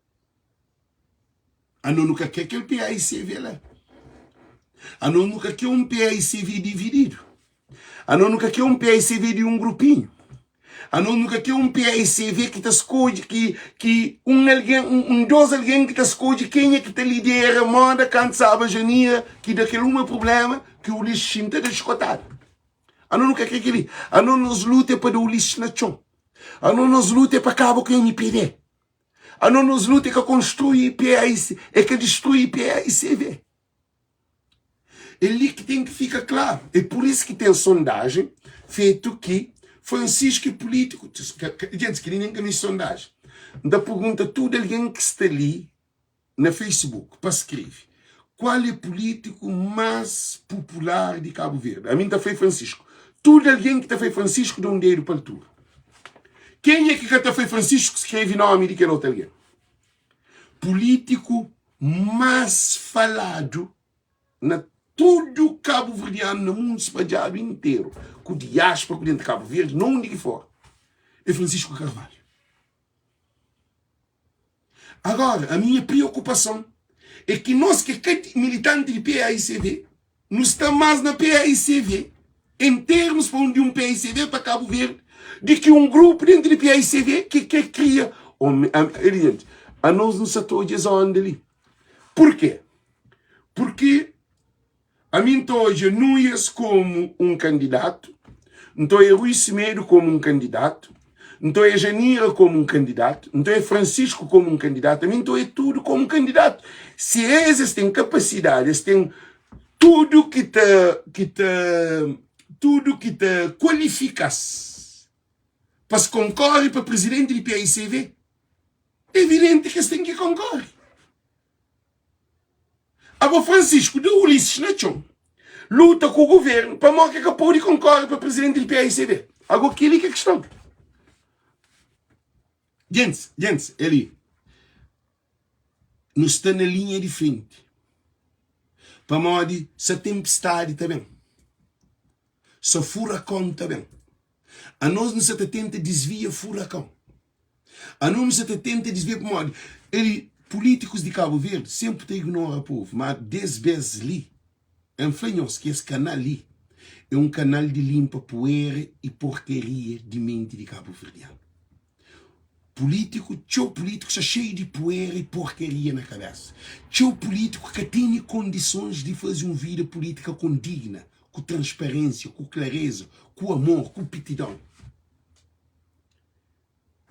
Ano nu ka kre kel PAICV la. Ano nu ka kre un PAICV divididu. Ano nu ka kre un PAICV di un grupinhu. Ano nu ka kre un PAICV ki ta skodje ki ki un algen un, un dos algen ki ta skodje kenha ki ta lidera moda kantu saba Janira ki da kel uma problema ki Ulisses xinta da xikotada. Ano nu ka kre kel-li. Ano nos luta é pa da Ulisses na txon. Ano nos luta é pa kaba ku MPD. Ano nos luta é ka konstrui PAIC, é ka distrui PAICV. É li ki ten ki fika klaru. É pur isu ki ten sondajen fetu ki Francisco é pulítiku. Djentis, kel-li nen ka meste sondajen. N ta pergunta tudu algen ki sta li na Facebook pa skrebe kual é pulítiku más pupular di Kabu Verdi. Ami N ta fla é Francisco. Tudu algen ki ta fla é Francisco da un dedu pa altura. Kenha ki ka ta fla é Francisco skrebe nomi di kel otu algen. Pulítiku más faladu na tudu kabuverdianu na mundu spadjadu interu, ku diáspora, ku dentu Kabu Verdi, na undi ki for, é Francisco Carvalho. Agora, a minha preocupação é que nós que é militante de PAICV, nos está mais na PAICV, em termos para um de um PAICV para Cabo Verde, de que um grupo dentro de PAICV que quer cria. Gente, a nós não se toda essa onda ali. Por quê? Porque. Ami N ta odja Nuias komu un kandidatu, N ta odja Rui Semedo komu un kandidatu, N ta odja Janira komu un kandidatu, N ta odja Francisco komu un kandidatu, ami N ta odja tudu komu kandidatu. Si es, es ten kapasidadi, es ten tudu ki ta, ki ta, tudu ki ta kualifika-s pa es konkore pa prizidenti di PAICV, é evidenti ki es ten ki konkore. Abo Francisco da Ulisses na txon luta ku governo pamodi ki ka podi konkorre pa presidente di PAICV? Ago keli ki é kiston. Gentis, gentis, é li. Nu sta na linha di frenti. Pamodi sa tempestadi ta ben. Sa furakon ta ben. Anos nu sa ta tenta disvia furakon. Anos nu sa ta tenta disvia pamodi el pulítikus di Kabu Verdi senpri ta ignora povu, ma des bes li N fla nhos ki es kanal li é un kanal di linpa puera i porkeria di menti di kabuverdianu. Pulítiku, txeu pulítiku sta xeiu di puera i porkeria na kabesa. Txeu pulítiku ka tene kondisons di faze un vida pulítika kondigna, ku transparensia, ku klareza, ku amor, ku pitidon.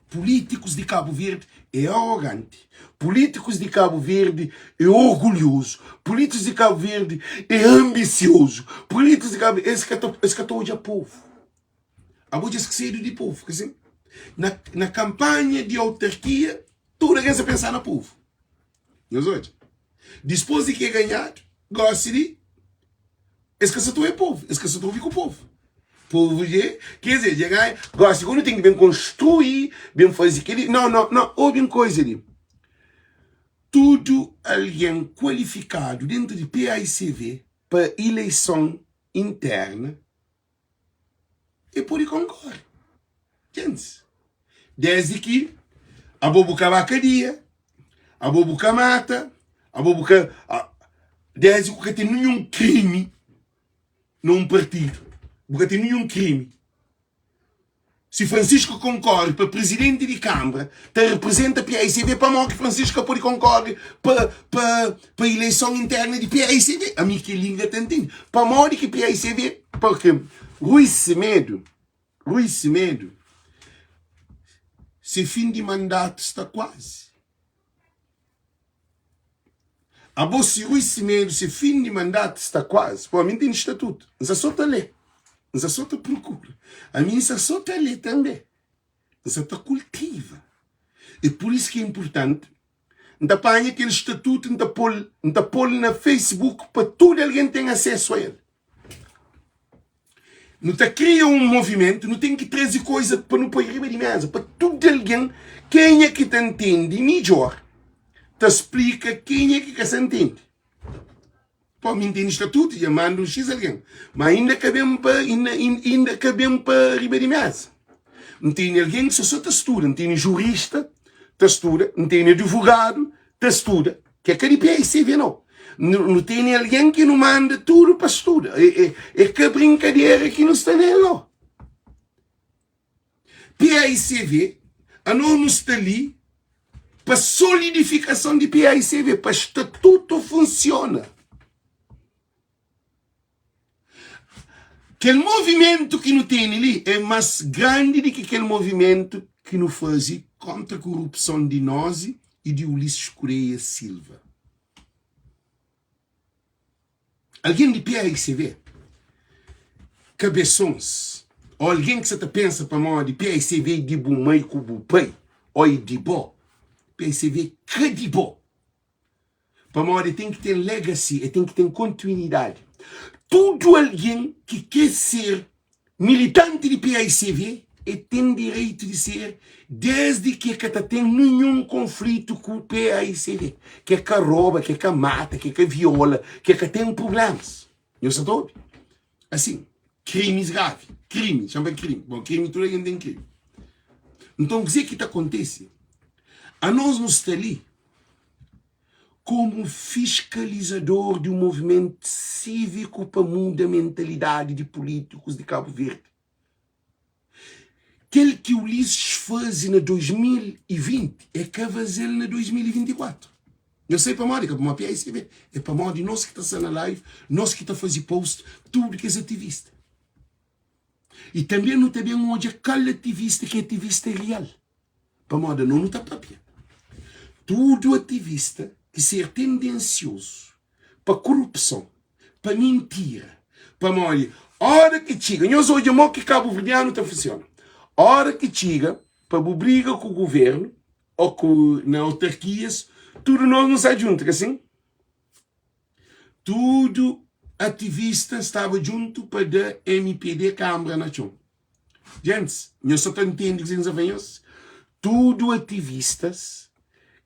Pulítikus di Kabu Verdi é aroganti, pulítikus di Kabu Verdi é orgulhozu, pulítikus di Kabu Verdi é anbisiozu, pulítikus di Kabu es ka ta, es ka ta odja povu. Abo dja skesedu di povu, ka sin? Na, na kanpanha di autarkia, tudu algen sa pensa na povu. Nhos odja? Dispôs di ki é ganhadu, gósi li, es ka sa ta obi povu, es ka sa ta obi ku povu. Povu dje, quer dizer, dje ganha, gósi ku nu ten ki ben konstrui, ben faze kel-li. Nau, nau, nau, obi un koza li. Tudu algen kualifikadu dentu di PAICV pa ileison interna, E pode konkore. Gentis, desdi ki abo bu ka ba kadia, abo bu ka mata, abo bu ka. Desdi ku ka ten ninhun krimi na un partidu, bu ka ten ninhun krimi. Si Francisco konkore pa prizidenti di kanbra, ta riprizenta PAICV, pamodi ki Francisco ka pode konkore pa pa pa ileison interna di PAICV? Ami kel-li N ka ta ntende. Pamodi ki PAICV? Porque Rui Semedo, Rui Semedo, se fin di mandatu sta kuazi. Abo si Rui Semedo se fin di mandatu sta kuazi, po ami N tene statutu, N sa so ta le, N sa so ta prokura, ami N sa so ta le tanbe, N sa ta kultiva. E pur isu ki é inpurtanti N ta panha kel statutu N ta pol, N ta pol na Facebook pa tudu algen ten asesu a el. Nu ta kria un movimentu, nu ten ki traze koza pa nu poi riba di meza, pa tudu algen, kenha ki ta ntende midjor, ta splika kenha ki ka sa ntende. Po, mi ntende statutu, dja manda un xis algen, ma inda ka ben pa, inda, inda ka ben pa riba di meza. N tene algen ki so sa ta studa, N tene jurista ta studa, N tene advogadu ta studa, Ke ka di PICV nau. Nu tene algen ki nu manda tudu pa studa. E, e, e ka brinkadera ki nu sta nel nau. PICV, ano nu sta li pa solidifikason di PICV, pa statutu funsiona. Kel movimentu ki nu tene li é más grandi di ki kel movimentu ki nu faze kóntra korupson di Nózi i di Ulisses Correia Silva. Algen di PAICV, kabesons, ô algen ki sa ta pensa pamodi PAICV é di bu mai ku bu pai ô é di bo, PAICV ka di bo. Pamodi ten ki ten legacy, e ten ki ten kontinuidadi. Tudu algen ki kre ser militanti di PAICV e ten direitu di ser desdi ki e ka ta ten ninhun konflitu ku PAICV, ki e ka roba, ki e ka mata, ki e ka viola, ki e ka ten prublemas. Nhos sa ta obi? Asin, krimis gravi, krimi, txoma krimi, bon krimi tudu algen ten krimi. Nton kuzê ki ta kontise? Anos nu sta li komu fiskalizador di un movimentu síviku pa muda mentalidadi di pulítikus di Kabu Verdi. Kel ki Ulisses faze na 2020, e ka faze-l na 2024. Nhos sai pamodi? Ka pamodi PICB, é pamodi nos ki ta sta na live, nos ki ta faze post, tudu kes ativista. I tanbe nu ta ben odja kal ativista ki é ativista real. Pamodi anos nu ta papia. Tudu ativista ki ser tendensiozu pa korupson, pa mintira, pamodi ora ki txiga, nhos odja mo ki kabuverdianu ta funsiona, ora ki txiga pa bu briga ku guvernu o ku na autarkias, tudu nos nu sta djuntu, ka sin? Tudu ativista staba djuntu pa da mpd kambra na txon. Gentis, nhos sa ta ntende kuzê ki N sta fla nhos? Tudu ativistas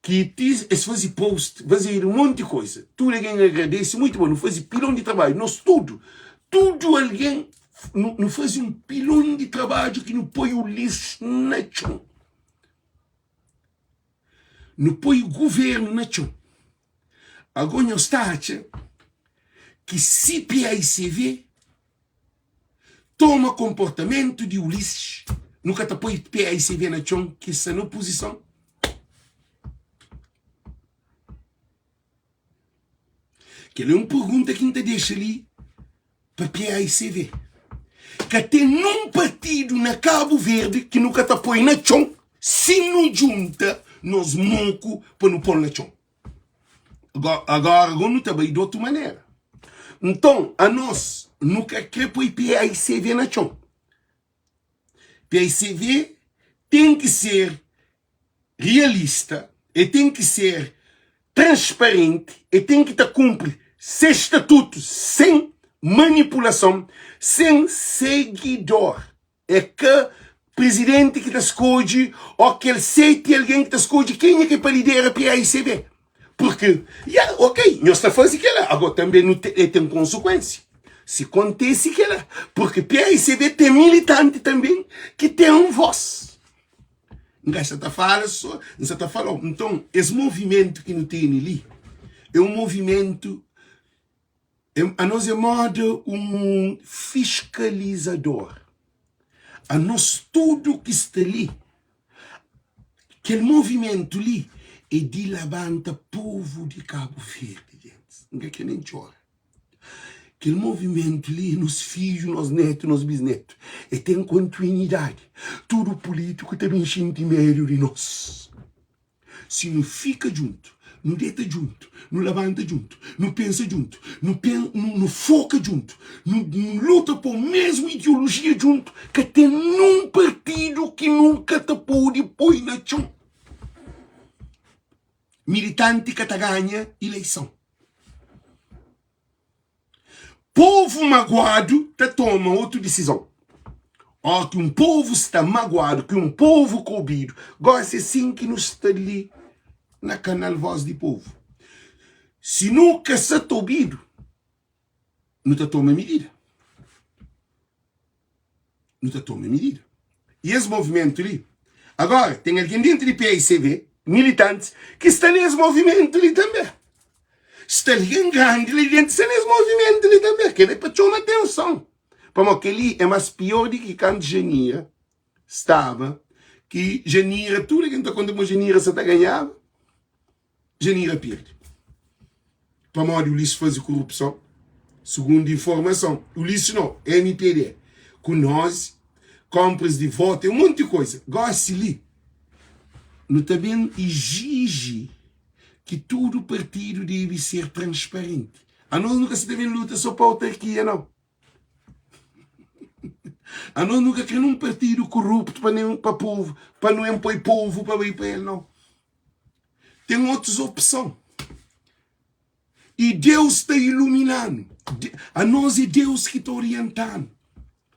ki ti es faze post, fazedu un monti koza, tudu algen agradese, muitu bon, nu faze pilon di trabadju, nos tudu, tudu algen nu faze un pilon di trabadju ki nu poi Ulisses na txon. Nu poi guvernu na txon. Ago nhos ta atxa ki si PAICV toma konportamentu di Ulisses, nu ka ta poi PAICV na txon ki sta na opozison? Kel é un pergunta ki N ta dexa li pa PAICV. Ka ten nun partidu na Kabu Verdi ki nu ka ta poi na txon si nu djunta nos moku pa nu pô-l na txon. Agora, agora nu ta bai di otu manera. Nton, anos nu ka kre poi PAICV na txon. PAICV ten ki ser realista, e ten ki ser transparenti, e ten ki ta kunpri se statutu sen manipulason, sen segidor. É ka prizidenti ki ta skodje ô kel 7 algen ki ta skodje kenha ki é pa lidera PAICB. Purki, ya, ok, nhos ta faze kela, ago tanbe nu te, e ten konsekuensia si kontese kela, purki PAICB ten militanti tanbe ki ten vos. N ka sa ta fala so, N sa ta fala-u. Nton, es movimentu ki nu tene li é un movimentu, anos é moda un fiskalizador. Anos tudu ki sta li, kel movimentu li é di labanta povu di Kabu Verdi, gentis. N ka kre nen txora. Kel movimentu li é nos fidju, nos netu, nos bisnetu. E ten kontinuidadi. Tudu pulítiku ta ben xinti medu di nos. Si nu fika djuntu, nu deta djuntu, nu labanta djuntu, nu pensa djuntu, nu pen, nu, nu foka djuntu, nu, nu luta pa mesmu ideolojia djuntu, ka ten nun partidu ki nu ka ta pode poi na txon. Militanti ka ta ganha ileison. Povu maguadu ta toma otu disizon. Ó ki un povu sta maguadu, ki un povu ka obidu, gosi é sin ki nu sta li na kanal Voz di Povu. Si nu ka sa ta obidu, nu ta toma midida. Nu ta toma midida. E es movimentu li, agora ten algen dentu di PICV, militantis, ki sta nes movimentu li tanbe. Sta algen grandi li dentu sta nes movimentu li tanbe. Kel-li é pa txoma atenson. Pamodi kel-li é más pior di ki kantu Janira staba, ki Janira, tudu algen ta konta ma Janira sa ta ganhaba. Janira perde. Pamodi Ulisses faze korupson, sugundu informason. Ulisses no, mpd, ku noz, konpras di votu, un monti koza. Gosi li, nu ta ben iziji ki tudu partidu debe ser transparenti. Anos nu ka sa ta ben luta so pa autarkia, nau. Anos nu ka kre nun partidu koruptu pa nen pa povu, pa nu en poi povu pa bai pa el, nau. Ten otus opson. I Deus ta ilumina-nu. Anos é Deus ki ta orienta-nu.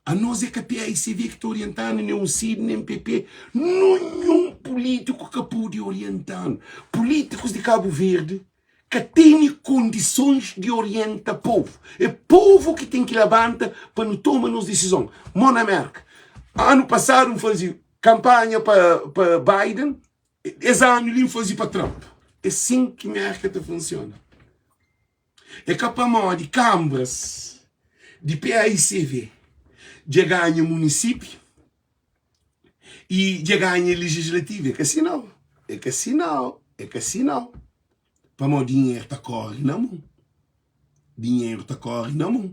Anos é ka PAICV ki ta orienta-nu, nen UCID, nen PP. Ninhun pulítiku ka pode orienta-nu. Pulítikus di Kabu Verdi ka tene kondisons di orienta povu. É povu ki ten ki labanta pa nu toma nos disizon. Mo na Mérka, anu pasadu N faze kanpanha pa Biden, Es anu li N faze pa Trump. É sin ki Mérka ta funsiona. É ka pamodi kanbras di PAICV dja ganha munisipiu i dja ganha lejislativu. É ka si nau. É ka si nau. É ka si nau. Pamodi dinheru ta kóre na mon. Dinheru ta kóre na mon.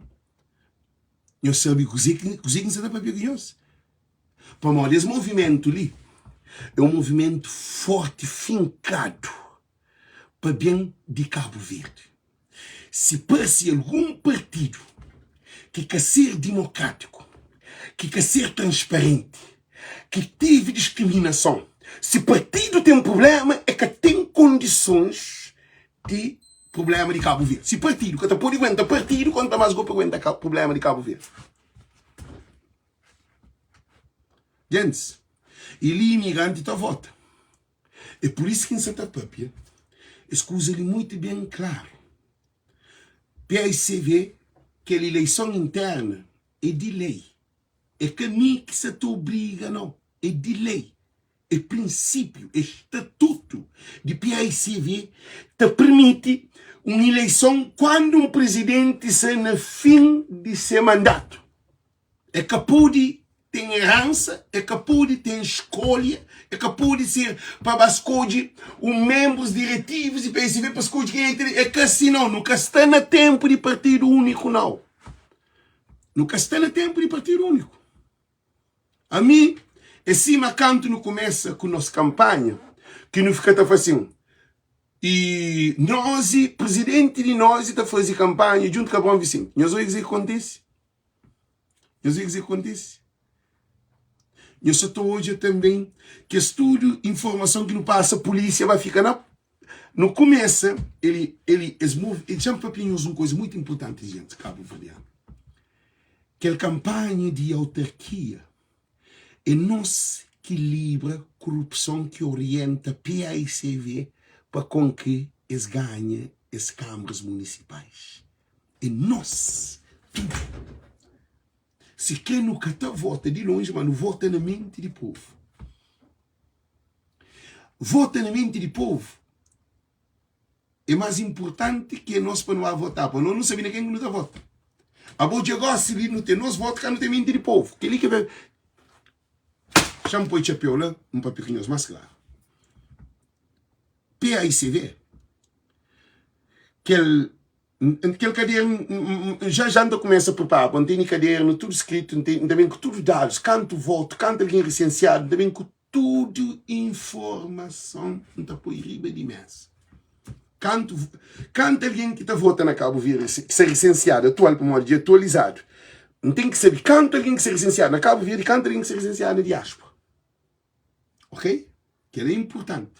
Nhos sabe kuzê ki kuzê ki N sta ta pâpia ku nhos? Pamodi es movimentu li é un movimentu fórti, finkadu pa ben di Kabu Verdi. Si parse algun partidu ki ka ser dimokrátiku, ki ka ser transparenti, ki tevi diskriminason, si partidu ten prubléma, e ka ten kondisons di prubléma di Kabu Verdi. Si partidu ka ta pode guenta partidu, konta más go pa guenta prubléma di Kabu Verdi. Gentis, i li imigranti ta vota. É pur isu ki N sa ta papia es kuza li muitu ben klaru. PAICV, kel ileison interna é di lei. É ka mi ki sa ta obriga nau, é di lei. É prinsipiu, é statutu di PAICV ta pirmiti un ileison kuandu un prizidenti sa na fin di se mandatu. E ka pode ten eransa, e ka pode ten skolha, e ka pode ser pa ba skodje un menbrus diretivus di PSB pa skodje kenha ki ta. E ka si nau, nu ka sta na tenpu di partidu uniku nau. Nu ka sta na tenpu di partidu uniku. Ami e sima kantu nu kumesa ku nos kanpanha ki nu fika ta fla sin, i nosi, prizidenti di nosi ta faze kanpanha djuntu ku Abraon Visinti. Nhos obi kuzê ki kontise? Nhos vê kuzê ki kontise? Nhos sa ta odja tanbê kes tudu informason ki nu pasa pulísia ba fika na Nu kumesa eli eli es mov Dexa-m papia nhos un kuza mutu inpurtanti jentis kabuverdianu Kel kanpanha di autarkia é nos ki libra korupson ki orienta PAICV pa kon ki es ganha es kanbras munisipais. É nos tudu. Si kre nu ka ta vota di lonji, ma nu vota na menti di povu. Vota na menti di povu é mas inpurtanti ki nos pa nu ba vota. Pa nos nu sabe na ken ki nu ta vota. Abo dja gosi li nu ten nos votu ka nu ten menti di povu. Kel-li ki ben. Xa-m poi txapéu la, N papia ku nhos más klaru. PAICV, kel kel kadernu já já N ta kumesa pripara pa N tene kadernu tudu skritu N ta ben ku tudu dadus kantu votu kantu algen risensiadu N ta ben ku tudu informason N ta poi riba di mesa kantu kantu algen ki ta vota na Kabu Verdi ki sta risensiadu atual pamodi dja atualizadu N ten ki sabe kantu algen ki sta risensiadu na Kabu Verdi kantu algen ki sta risensiadu na diáspora. Ok? Kel é inpurtanti.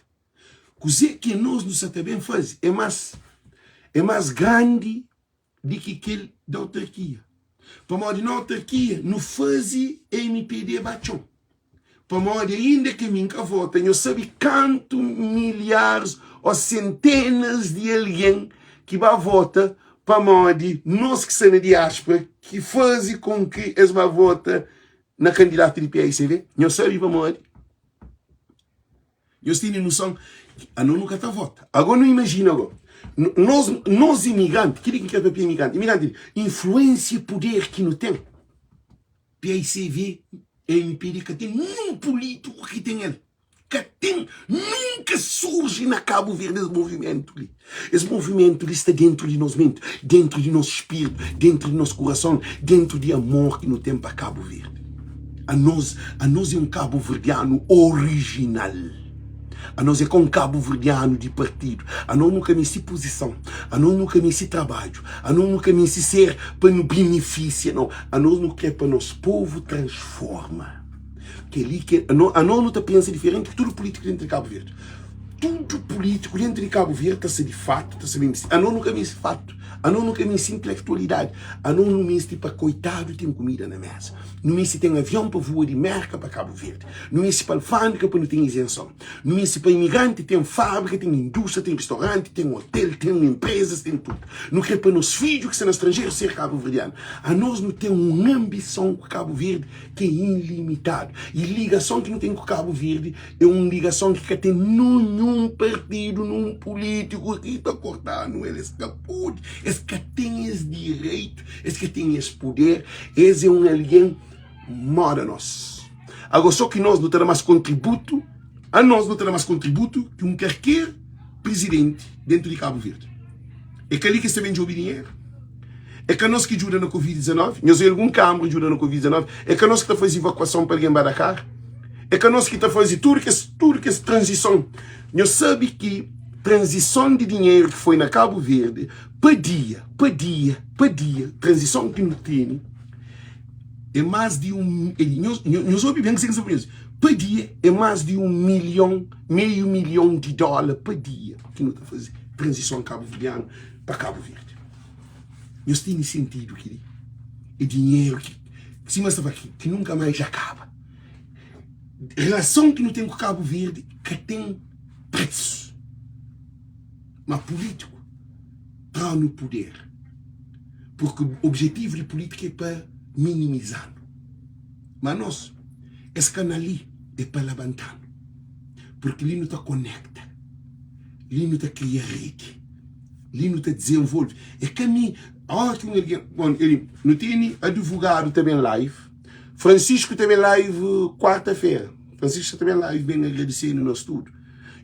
Kuzê ki nos nu sa ta ben faze é más é más grandi di ki kel di autarkia. Pamodi na autarkia nu faze MPD ba txon. Pamodi ainda ki mi N ka vota, nhos sabe kantu milharis ô sentenas di algen ki ba vota pamodi nos ki sta na diáspora ki faze kon ki es ba vota na kandidatu di PAICV? Nhos sabe pamodi? Nhos tene noson? Ano nu ka ta vota. Agora nu imajina agora. Nos, nos imigranti, kili ki N kre papia imigranti, imigranti, influensia i puder ki nu ten, PAICV, MPD ka ten nun pulitiku ki ten el. Ka ten, nunka surji na Kabu Verdi es movimentu li. Es movimentu li sta dentru di nos menti, dentru di nos spiritu, dentru di nos kurason, dentru di amor ki nu ten pa Kabu Verdi. Anos, anos é un kabuverdianu orijinal. Anos é ka un kabuverdianu di partidu. Anos nu ka meste puzison, anos nu ka meste trabadju, anos nu ka meste ser pa nu benefisia, nau. Anos nu kre pa nos povu transforma. Kel-li ki ano, ano nu ta pensa diferenti ki tudu pulítiku dentru di Kabu Verdi. Tudu pulítiku dentru di Kabu Verdi ta sabe fatu, ta sabe meste. Ano nu ka meste fatu, ano nu ka meste intelektualidadi, ano nu meste pa koitadu ten kumida na mesa, nu meste ten avion pa vua di Merka pa Kabu Verdi, nu meste pa alfândega pa nu ten izenson, nu meste pa imigranti ten fábrika, ten indústria, ten ristoranti, ten otel, ten enprezas, ten tudu. Nu kre pa nos fidju ki sta na stranjeru ser kabuverdianu. Anos nu ten un anbison ku Kabu Verdi ki é ilimitadu. I ligason ki nu ten ku Kabu Verdi é un ligason ki ka ten ninhun partidu, nun pulítiku ki ta korta-nu el. Es ka pode, es ka ten es direitu, es ka ten es puder. Es é un algen moda nos. Agora, só ki nos nu ta da más kontributu, anos nu ta da más kontributu ki un karker. prizidenti dentu di Kabu Verdi. É ka li ki es ta ben djobe dinheru? É ka nos ki djuda na Covid 19? Nhos obi algun kanbra djuda na Covid 19? É ka nos ki ta faze ivakuason pa algen ba Dakar? É ka nos ki ta faze tudu kes tudu kes tranzison? Nhos sabe ki tranzison di dinheru ki foi na Kabu Verdi pa dia, pa dia, pa dia, tranzison ki nu tene é más di un, nhos, nhos obi ben kuzê ki N sta fla nhos, pa dia é más di un milhon, meiu milhon di dóla pa dia ki nu ta faze tranzison kabuverdianu pa Kabu Verdi. Nhos tene sentidu kili? É dinheru ki, sima sta fla, ki nunka mais dja kaba. Relason ki nu ten ku Kabu Verdi ka ten presu. Ma pulítiku tra-nu puder, purki objetivu di pulítika é pa minimiza-nu. Ma nos, es kanal li é pa labanta-nu, purki li nu ta konekta, li nu ta kria redi, li nu ta dizenvolve. É ka mi, óra ki un algen, bon, nu tene advogadu ta ben live, Francisco ta ben live kuarta-fera, Francisco ta ben live ben agradise-nu nos tudu.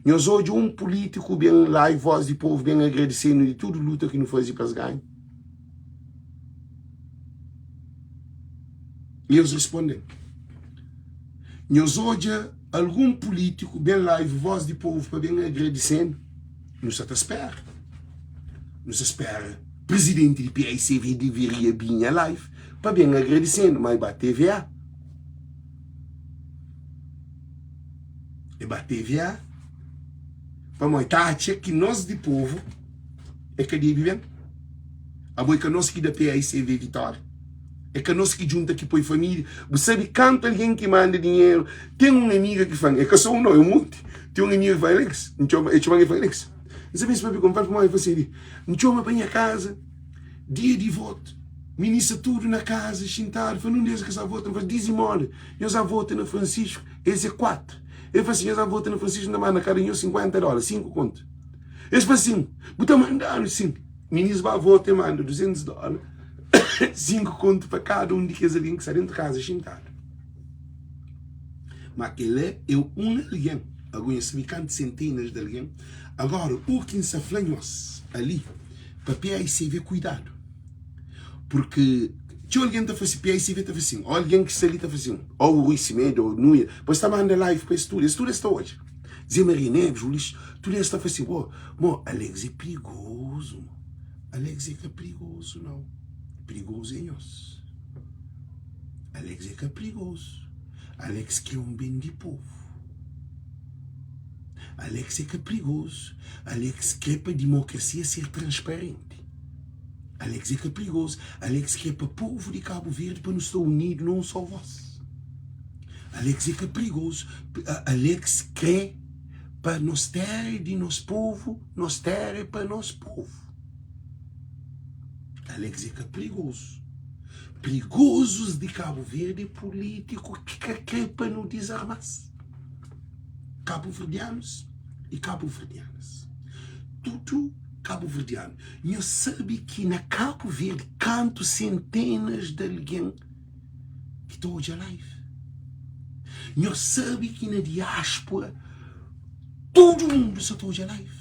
Nhos odja un pulítiku ben live Voz di Povo ben agradise-nu di tudu luta ki nu faze pa es ganha? Nhos responde-m. Nhos odja algun pulítiku ben live Voz di Povo pa ben agradise-nu? Nu sa ta spera. Nu sa spera prizidenti di PICV deveria binha live pa ben agradise-nu, ma e ba TVA. E ba TVA pamodi e ta atxa ki nos di povu e ka debe ben. Abo e ka nos ki da PAICV vitória. E ka nos ki djunta ki poi família. Bu sabe kantu algen ki manda dinheru. Ten un amiga ki fla-m, e ka so un no, e un monti. Ten un amiga ki fla, Alex, N txoma, e txoma-m e fla, Alex, N sabe si pabia ku N fla-l pamodi e fla si, N txoma pa nha kaza dia di votu. Minista tudu na kaza xintadu, fla, Nun des ka sa vota. N fla, dizimola, nhos a vota na Francisco. Es é 4. El fla sin, nhos a vota na Francisco, N ta manda kada nhos 50 dóla, 5 kontu. Es fla sin, bu ta mandanu? Sin. Minis ba vota e manda 200 dóla, 5 kontu pa kada un di kes algen ki sta dentu kaza xintadu. Ma kel-la é un algen. Ago nhos sabe kantu sentenas di algen. Agora, u ki N sta fla nhos ali, pa PAICV kuidadu. Purki txeu algen ta fla si, PAICV ta fla sin, ô algen ki sta li ta fla sin, ô o Rui Semedo, ô Nuia, pa es ta manda live pa es tudu, es tudu es ta odja. Zé Maria Neves, Ulisses, tudu es ta fla sin, ô, mo, Alex é perigozu, mo. Alex é ka perigozu nau, perigozu é nhos. Alex é ka perigozu, Alex kre un ben di povu. Alex é ka perigozu, Alex kre pa dimokrasia ser transparenti. Alex é ka perigozu. Alex kre pa povu di Kabu Verdi pa nu sta unidu na un só vós. Alex é ka perigozu. Alex kre pa nos téra é di nos povu, nos téra é pa nos povu. Alex é ka perigozu. Perigozus di Kabu Verdi é pulítiku ki ka kre pa nu dizarma-s. Kabuverdianus i kabuverdianas, tudu kabuverdianu, nhos sabe ki na Kabu Verdi kantu sentenas di algen ki ta odja live? Nhos sabe ki na diáspora tudu mundu sa ta odja live?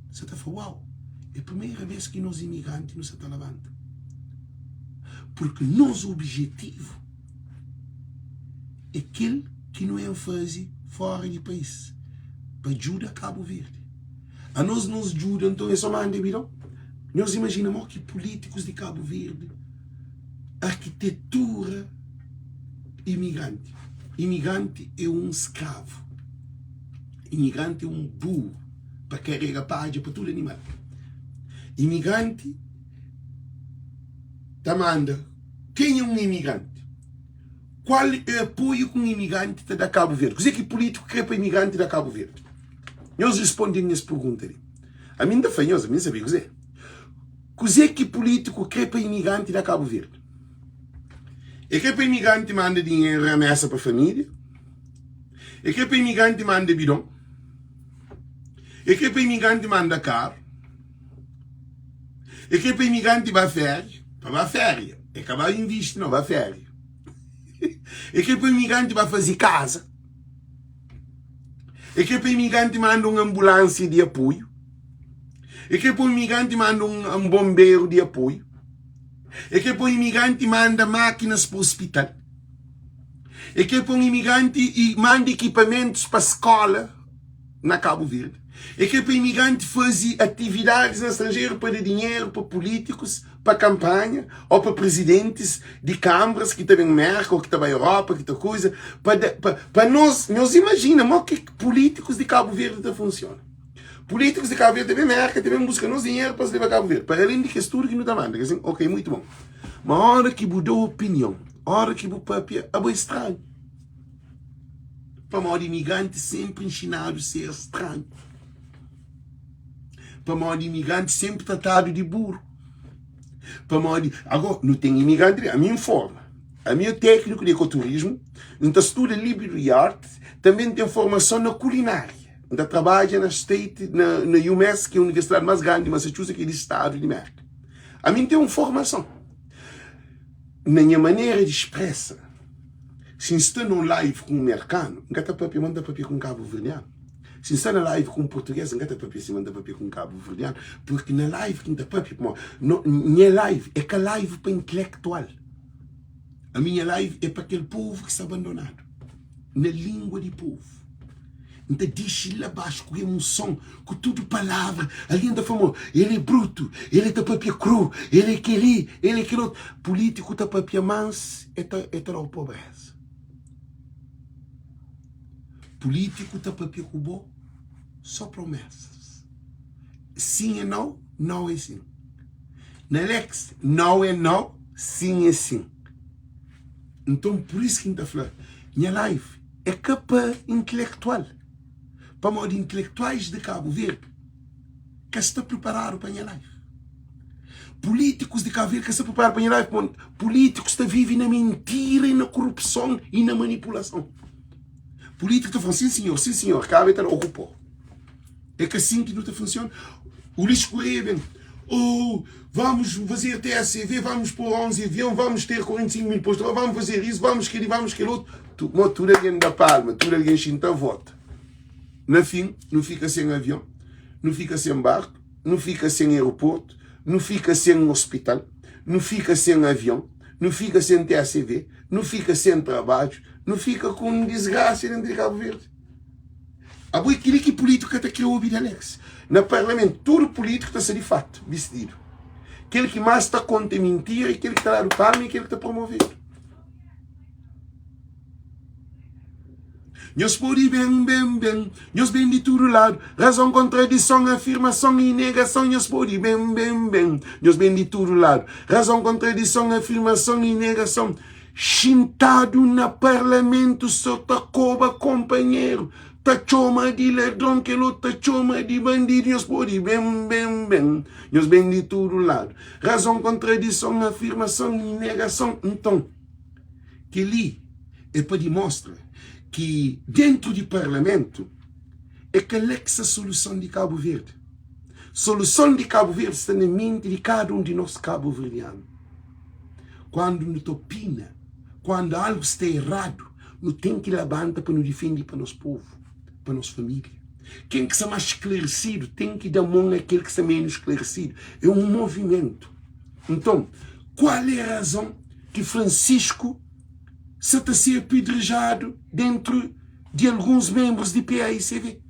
Sa ta fla, uau, é primeira vez ki nos imigranti nu sa ta labanta. Purki nos objetivu é kel ki nu en faze fora di país pa djuda Kabu Verdi. Anos nos djuda nton é só manda bidon? Nhos imajina mo ki pulítikus di Kabu Verdi arkitetura imigranti. Imigranti é un skravu. Imigranti é un buru pa karega padja pa tudu animal. Imigranti ta manda kenha un imigranti? Kual é apoiu ki un imigranti ta da Kabu Verdi? Kuzê ki pulítiku krê pa imigranti da Kabu Verdi? Nhos risponde-m es pergunta li. Ami N ta fla nhos, ami N sabe kuzê. Kuzê ki pulítiku krê pa imigranti da Kabu Verdi? E krê pa imigranti manda dinheru remesa pa família? E krê pa imigranti manda bidon? E krê pa imigranti manda karu? E krê pa imigranti ba féria? Pa ba féria. E ka ba invisti, no, ba féria. E krê pa imigranti ba faze kaza. E krê pa imigranti manda un anbulánsia di apoiu. E kre pa un imigranti manda un bonberu di apoiu. E kre pa un imigranti manda mákinas pa ospital. E kre pa un imigranti manda ekipamentus pa skóla na Kabu Verdi. E kre pa imigranti faze atividadis na stranjeru pa da dinheru pa pulítikus, pa kanpanha ô pa prizidentis di kanbras ki ta ben Mérka ô ki ta bai Europa, ki ta kuza, pa da, pa, pa nos, nhos imajina mo ki pulítikus di Kabu Verdi ta funsiona. Pulítikus di Kabu Verdi ta ben Mérka, ta ben buska nos dinheru pa es leba Kabu Verdi, para alén di kes tudu ki nu ta manda, ka sin? Ok, muitu bon. Ma óra ki bu da opinion, óra ki bu papia, abo é stranhu. Pamodi imigranti sénpri inxinadu ser stranhu. Pamodi imigranti sénpri tratadu di buru. Pamodi, agó, nu ten imigranti li, ami N forma, ami é tékniku di ekoturismu, N ta studa libru di arti, tanbe N ten formason na kulinária. N ta trabadja na State, na, na UMass, ki é universidadi más grandi di Massachusetts, ki é di stadu di Mérka. Ami N ten un formason. Na nha manera di spresa, si N sta na un live ku un merkanu, N ka ta papia ma N ta papia ku un kabuverdianu. Si N sta na live ku un purtugês, N ka ta papia sima N ta papia ku un kabuverdianu, purki na live ki N ta papia, pamodi no, nha live é ka live pa intelektual. Ami nha live é pa kel povu ki sta abandonadu, na língua di povu. N ta dixi la baxu ku emoson, ku tudu palavra. Algen ta fla ma el é brutu, el é ta papia kru, el é kel-li, el é kel otu. Pulítiku ta papia más, el ta, el ta da-u pobreza. Pulítiku ta papia ku bo só promesas. Sin é nau, nau é sin. Na Alex, nau é nau, sin é sin. Nton, pur isu ki N ta fla, nha live é ka pa intelektual, pamodi intelektuais di Kabu Verdi ka sta priparadu pa nha live. Pulítikus di Kabu Verdi ka sta priparadu pa nha live, pamodi pulítikus ta vive na mintira i na korupson i na manipulason. Pulítiku ta fla, sin sinhor, sin sinhor, kaba e ta da okupó. É ka sin ki nu ta funsiona. Ulisses Correia ben, oh, vamos fazer TSV, vamos pôr 11 avião, vamos ter 45 mil postos, vamos fazer isso, vamos aquele, vamos aquele outro. Tu, mo, tudo alguém da palma, tudo alguém xinta vota. Na fim, não fica sem avião, não fica sem barco, não fica sem aeroporto, não fica sem hospital, não fica sem avião, não fica sem TSV, não fica sem trabalho, não fica com desgraça dentro de Cabo Verde. Abo é kili ki pulítiku ka ta kre obi di Alex. Na parlamentu tudu pulítiku ta sta di fatu bistidu. Kel ki más ta konta mintira é kel ki ta dadu palma i kel ki ta promovedu. Nhos pode ben, ben, ben, nhos ben di tudu ladu. Razon, kontradison, afirmason i negason. Nhos pode ben, ben, ben, nhos ben di tudu ladu. Razon, kontradison, afirmason i negason. Xintadu na parlamentu so ta koba konpanheru Ta txoma di ladron kel otu ta txoma di bandidu Nhos pode ben, ben, ben, nhos ben di tudu ladu Razon, kontradison, afirmason i negason Nton, kel-li é pa dimostra ki dentu di parlamentu é ka la ki sta soluson di Kabu Verdi Soluson di Kabu Verdi sta na menti di kada un di nos kabuverdianu Kuandu nu ta opina, kuandu algu sta eradu, nu ten ki labanta pa nu difende pa nos povu, pa nos família. Ken ki sta más sklaresidu ten ki da mon a kel ki sta ménus sklaresidu. É un movimentu. Nton, kual é razon ki Francisco sa ta ser apedrejadu dentru di alguns menbrus di PAICV?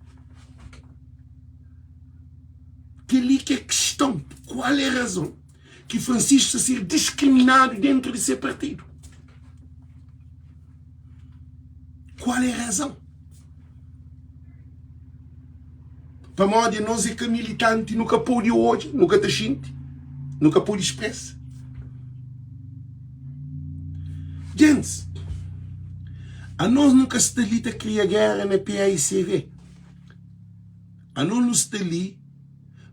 Kel-li ki é kiston. Kual é razon? ki Francisco sta ser diskriminadu dentru di se partidu. Kual é razão? Pamodi nos é ka militanti, nu ka pode odja, nu ka ta xinti, nu ka pode expresa. Gentis, anos nu ka sta li ta kria gera na PAICV. Anos nu sta li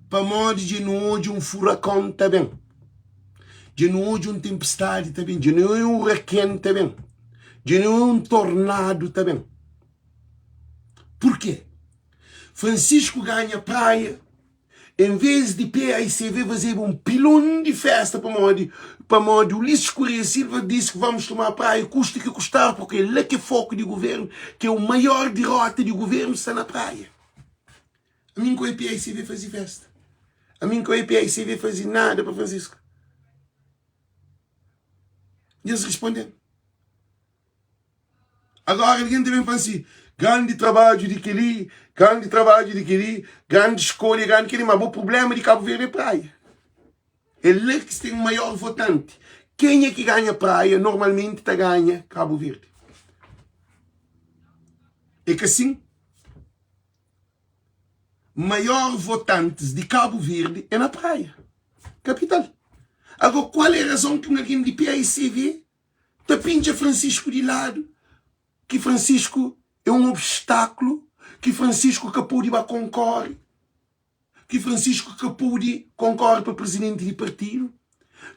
Pamodi dja nu odja un furakon ta ben, dja nu odja un tenpestadi ta ben, dja nu odja un uraken ta ben, dja nu odja un tornadu ta ben. Purkê? Francisco ganha Praia, en vez di PAICV fazeba un pilon di festa pamodi pamodi Ulisses Correia Silva disse que vamos tomar Praia custe o que custar, porque é lá que é foco di governo, que é o maior derrota di governo sta na Praia. Ami N koi PICV faze festa. Ami N ka oi PAICV faze nada pa Francisco. Nhos responde-m. Agora algen ta ben fla si, grandi trabadju di kel-li, grandi trabadju di kel-li, grandi skolha, grandi kel-li, ma bo prubléma di Kabu Verdi é praia. É la ki ten maior votanti. Kenha ki ganha praia, normalmenti ta ganha Kabu Verdi. É ka sin? Maior votantis di Kabu Verdi é na praia, kapital. Agora, kual é razon ki un algen di PAICV ta pintxa Francisco di ladu, ki Francisco é un obstáculo, ki Francisco ka pode ba konkore, ki Francisco ka pode konkore pa presidenti di partidu,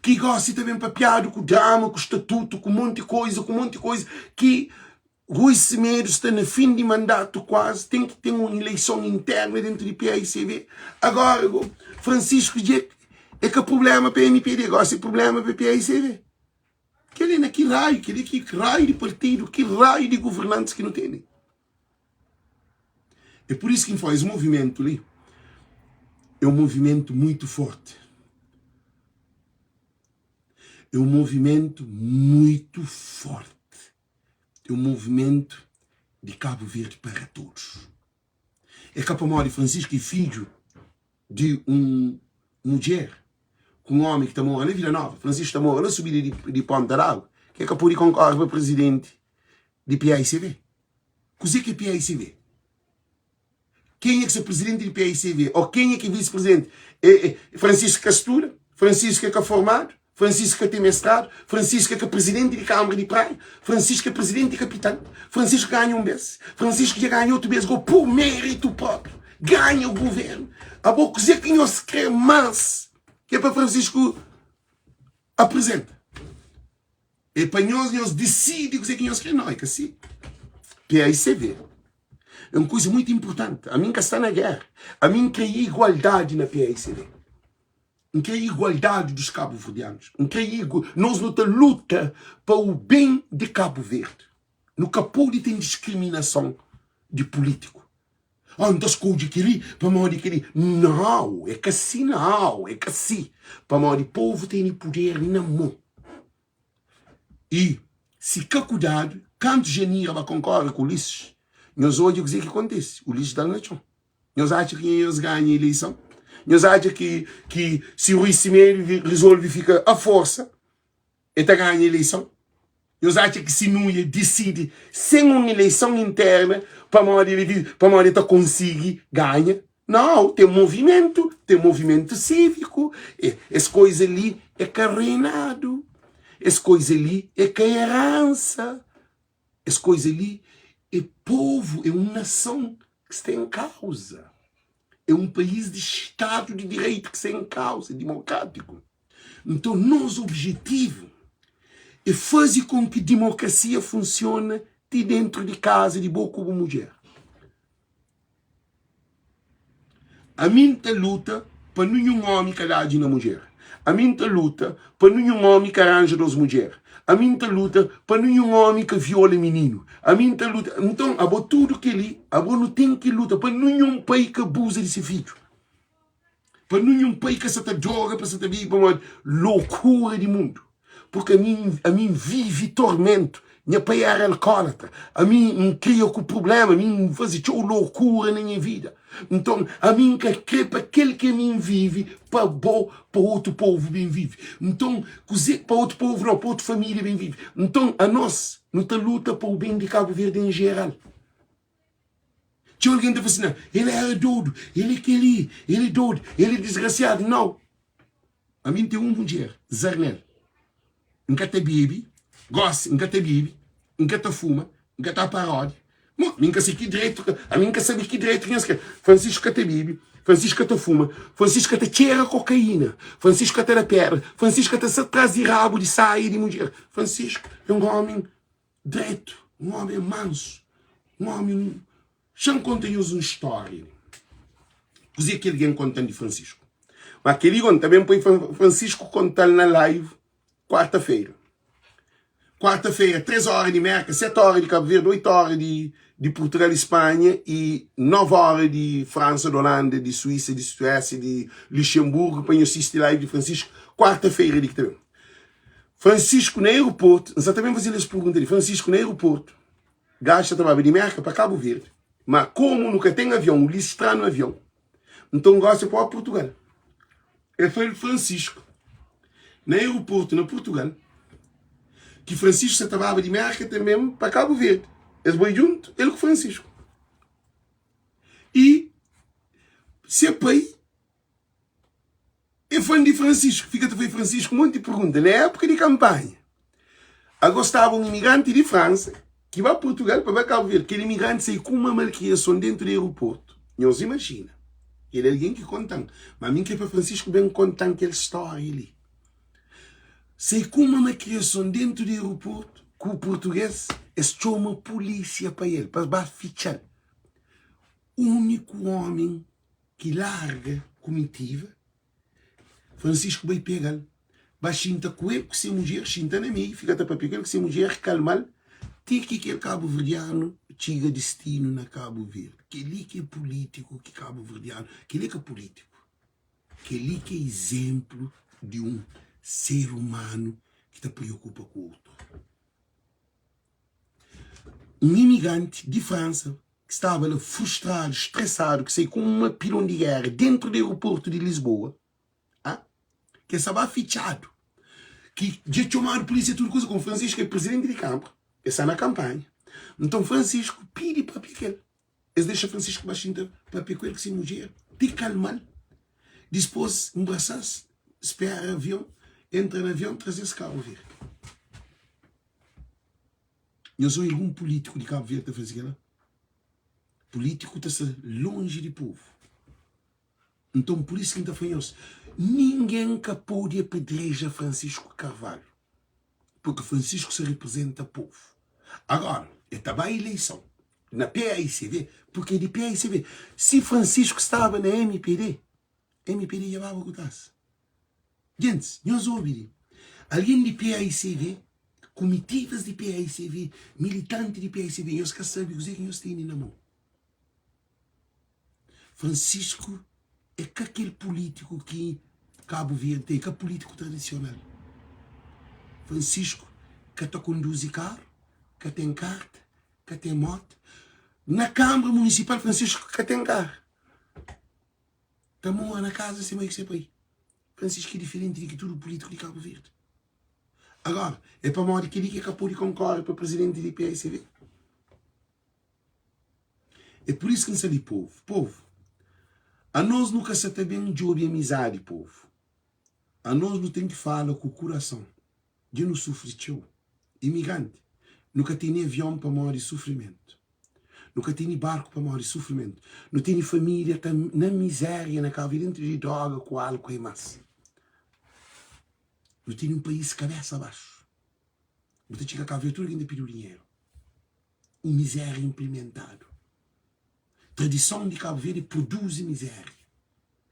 ki gosi ta ben papiadu ku drama, ku statutu, ku monti koiza, ku monti koiza, ki Rui Semedo sta na fin di mandatu kuazi, ten ki ten un ileison interna dentu di PAICV. Agora go, Francisco dja é ka prublema pa MPD, gosi é prublema pa PAICV. Kel-li na ki raiu, kel-li ki raiu di partidu, ki raiu di governantis ki nu tene? É pur isu ki N fla, es movimentu li é un movimentu muitu forti. É un movimentu muitu forti. É un movimentu di Kabu Verdi para todos. É ka pamodi Francisco é fidju di un mudjer ku un omi ki ta mora na Vila Nova, Francisco ta mora na subida di Ponta d'Água, ki é ka pode konkorre pa prezidenti di PAICV. Kuzê ki é PAICV? Kenha ki ser prezidenti di PAICV ô kenha ki é visi-prezidenti? É Francisco ka studa? Francisco é ka formadu? Francisco ka ten mestradu? Francisco é ka prezidenti di Kâmara di Praia? Francisco é prezidenti di kapital? Francisco ganha un bês? Francisco dja ganha otu bês gó pur méritu própriu ganha guvernu. Abo kuzê ki nhos krê más ki é pa Francisco aprizenta? É pa nhos, nhos disidi kuzê ki nhos krê. Nau, é ka si. PAICV é un kuza mutu inpurtanti. Ami N ka sta na géra. Ami N krê igualdadi na PAICV. N krê igualdadi dos kabuverdianus. N krê igu, nos nu ta luta pa o ben di Kabu Verdi. Nu ka pode ten diskriminason di pulítiku. Oh, N ta skodje kel-li pamodi kel-li. Nau, é ka si nau, é ka si. Pamodi povu tene puder na mon. I si ka kudadu, kantu Janira ba konkore ku Ulisses, nhos odja kuzê ki kontise. Ulisses da-l na txon. Nhos atxa ki nhos ganha ileison? Nhos atxa ki, ki si Rui Semedo rizolve fika a forsa, el ta ganha ileison? Nhos atxa ki si Nuia disidi sen un ileison interna pamodi el pamodi el ta konsigi ganha? Nau, ten movimentu, ten movimentu síviku. Es koiza li é ka reinadu, es koiza li é ka eransa, es koiza li é povu, é un nason ki sta en kauza, é un país di stadu di direitu ki sta en kauza, dimokrátiku. Nton, nos objetivu é faze kon ki dimokrasia funsiona ti dentru di kaza di bo ku bu mudjer. Ami N ta luta pa ninhun ómi ka dadji na mudjer. Ami N ta luta pa ninhun ómi ka ranja dos mudjer. Ami N ta luta pa ninhun ómi ka viola mininu. Ami N ta luta. Nton, abo tudu kel-li, abo nu ten ki luta pa ninhun pai ka abuza di se fidju. Pa ninhun pai ka sa ta droga pa sa ta bibi pamodi lokura di mundu. Purki ami, ami N vivi tormentu. Nha pai era alkólatra. Ami N kria ku prubléma. Ami N faze txeu lokura na nha vida. Nton, ami N ka kre pa kel ki ami N vivi pa bo, pa otu povu ben vive. Nton, kuze, pa otu povu nau, pa otu família ben vive. Nton, anos nu ta luta pa u ben di Kabu Verdi en jeral. Txeu algen ta fla si, El éra dodu, el é kel-li, el é dodu, el é disgrasiadu. Nau! Ami N ten un mudjer, Zarnel. N ka ta bebe, gósi N ka ta bebe, N ka ta fuma, N ka ta paródia. Mo, mi N ka sabe ki dretu, ami N ka sabe ki dretu ki nhos krê. Francisco ka ta bebe, Francisco ka ta fuma, Francisco ka ta txera kokaína, Francisco ka ta da pédra, Francisco ka ta sta tras di rabu di saia di mudjer. Francisco é un ómi Dretu, un ómi é mansu, un ómi. Xa-m konta nhos un stória li. Kuzê ki algen konta-m di Francisco? Má kel-li gó, N ta ben poi Francisco konta-l na live kuarta-fera. Kuarta-fera, 3 óra di Mérka, 7 óra di Kabu Verdi, 8 óra di di Purtugal i Spanha i 9 óra di Fransa, di Olanda, di Suísa, di Suésia, di Luxemburgu pa nho sisti live di Francisco kuarta-fera di ki ta ben. Francisco na aeroportu, N sa ta ben faze-l es pergunta li, Francisco na aeroportu, gaju sa ta baba di Mérka pa Kabu Verdi, ma komu nu ka ten avion, Ulisses tra-nu avion, nton gosi é pa Purtugal. El fla-l Francisco na aeroportu na Purtugal ki Francisco sa ta baba di Mérka tanbê pa Kabu Verdi. Es bai djuntu, el ku Francisco. I se pai é fã di Francisco, fika ta fai Francisco monti pergunta na époka di kanpanha. Ago staba un imigranti di Fransa ki ba Purtugal pa ba Kabu Verdi. Kel imigranti sai ku uma malkriason dentu di aeroportu. Nhos imajina. Kel algen ki konta-m. Ma mi N kre pa Francisco ben konta-m kel stória li. Sai ku uma malkriason dentu di aeroportu ku purtuges, es txoma pulísia pa el, pa ba fitxa-l. Úniku ómi ki larga kumitiva. Francisco bai pega-l, ba xinta ku el ku se mudjer, xinta na meiu, fika ta papia ku el ku se mudjer, kalma-l, ti ki kel kabuverdianu txiga distinu na Kabu Verdi. Kel-li ki é pulítiku ki kabuverdianu, kel-li é ka pulítiku, kel-li ki é izénplu di un ser umanu ki ta preokupa ku otu. Un imigranti di Fransa ki staba la frustradu, stresadu, ki sai ku uma pilon di géra dentru di aeroportu di Lisboa, ah, ki el sta ba fitxadu, ki dja txomadu pulísia tudu kuza, komu Francisco é prizidenti di kanbra, el sta na kanpanha. Nton Francisco pidi papia ku el. Es dexa Francisco ba xinta papia ku el ku se mudjer, ti kalma-l. Dispôs nbrasa-s, spera avion, entra na avion, traze-s Kabu Verdi. Nhos oi algun pulítiku di Kabu Verdi ta faze kel-la? Pulítiku ta sta lonji di povu. Nton, pur isu ki N ta fla nhos, ningen ka pode apedreja Francisco Carvalho, purki Francisco sa riprizenta povu. Agora, el ta ba ileison na paicv, purki é di paicv. Si Francisco staba na mpd, mpd dja baba ku tasa. Gentis, nhos obi li. Algen di paicv, kumitivas di paicv, militanti di paicv, nhos ka sabe kuzê ki nhos tene na mon. Francisco é ka kel pulítiku ki Kabu Verdi ten, é ka pulítiku tradisional. Francisco ka ta konduzi karu, ka ten karta, ka ten moto. Na Kanbra Munisipal Francisco ka ten karu. Ta mora na kaza se mai ku se pai. Francisco é diferenti di ki tudu pulítiku di Kabu Verdi. Agora, é pamodi kel-li ki el ka pode konkore pa prizidenti di paicv? É pur isu ki N sta li, povu. Povu, anos nu ka sa ta ben djobe amizadi, povu. Anos nu ten ki fala ku kurason. Dja nu sufri txeu. Imigranti, nu ka tene avion pamodi sufrimentu. Nu ka tene barku pamodi sufrimentu. Nu tene família ta na mizéria na Kabu Verdi, entri di droga ku álkuol i más. Nu tene un país kabésa baxu. Bu ta txiga Kabu Verdi tudu algen ta pidi-u dinheru. Un mizéria inplimentadu. Tradison di Kabu Verdi é produzi mizéria.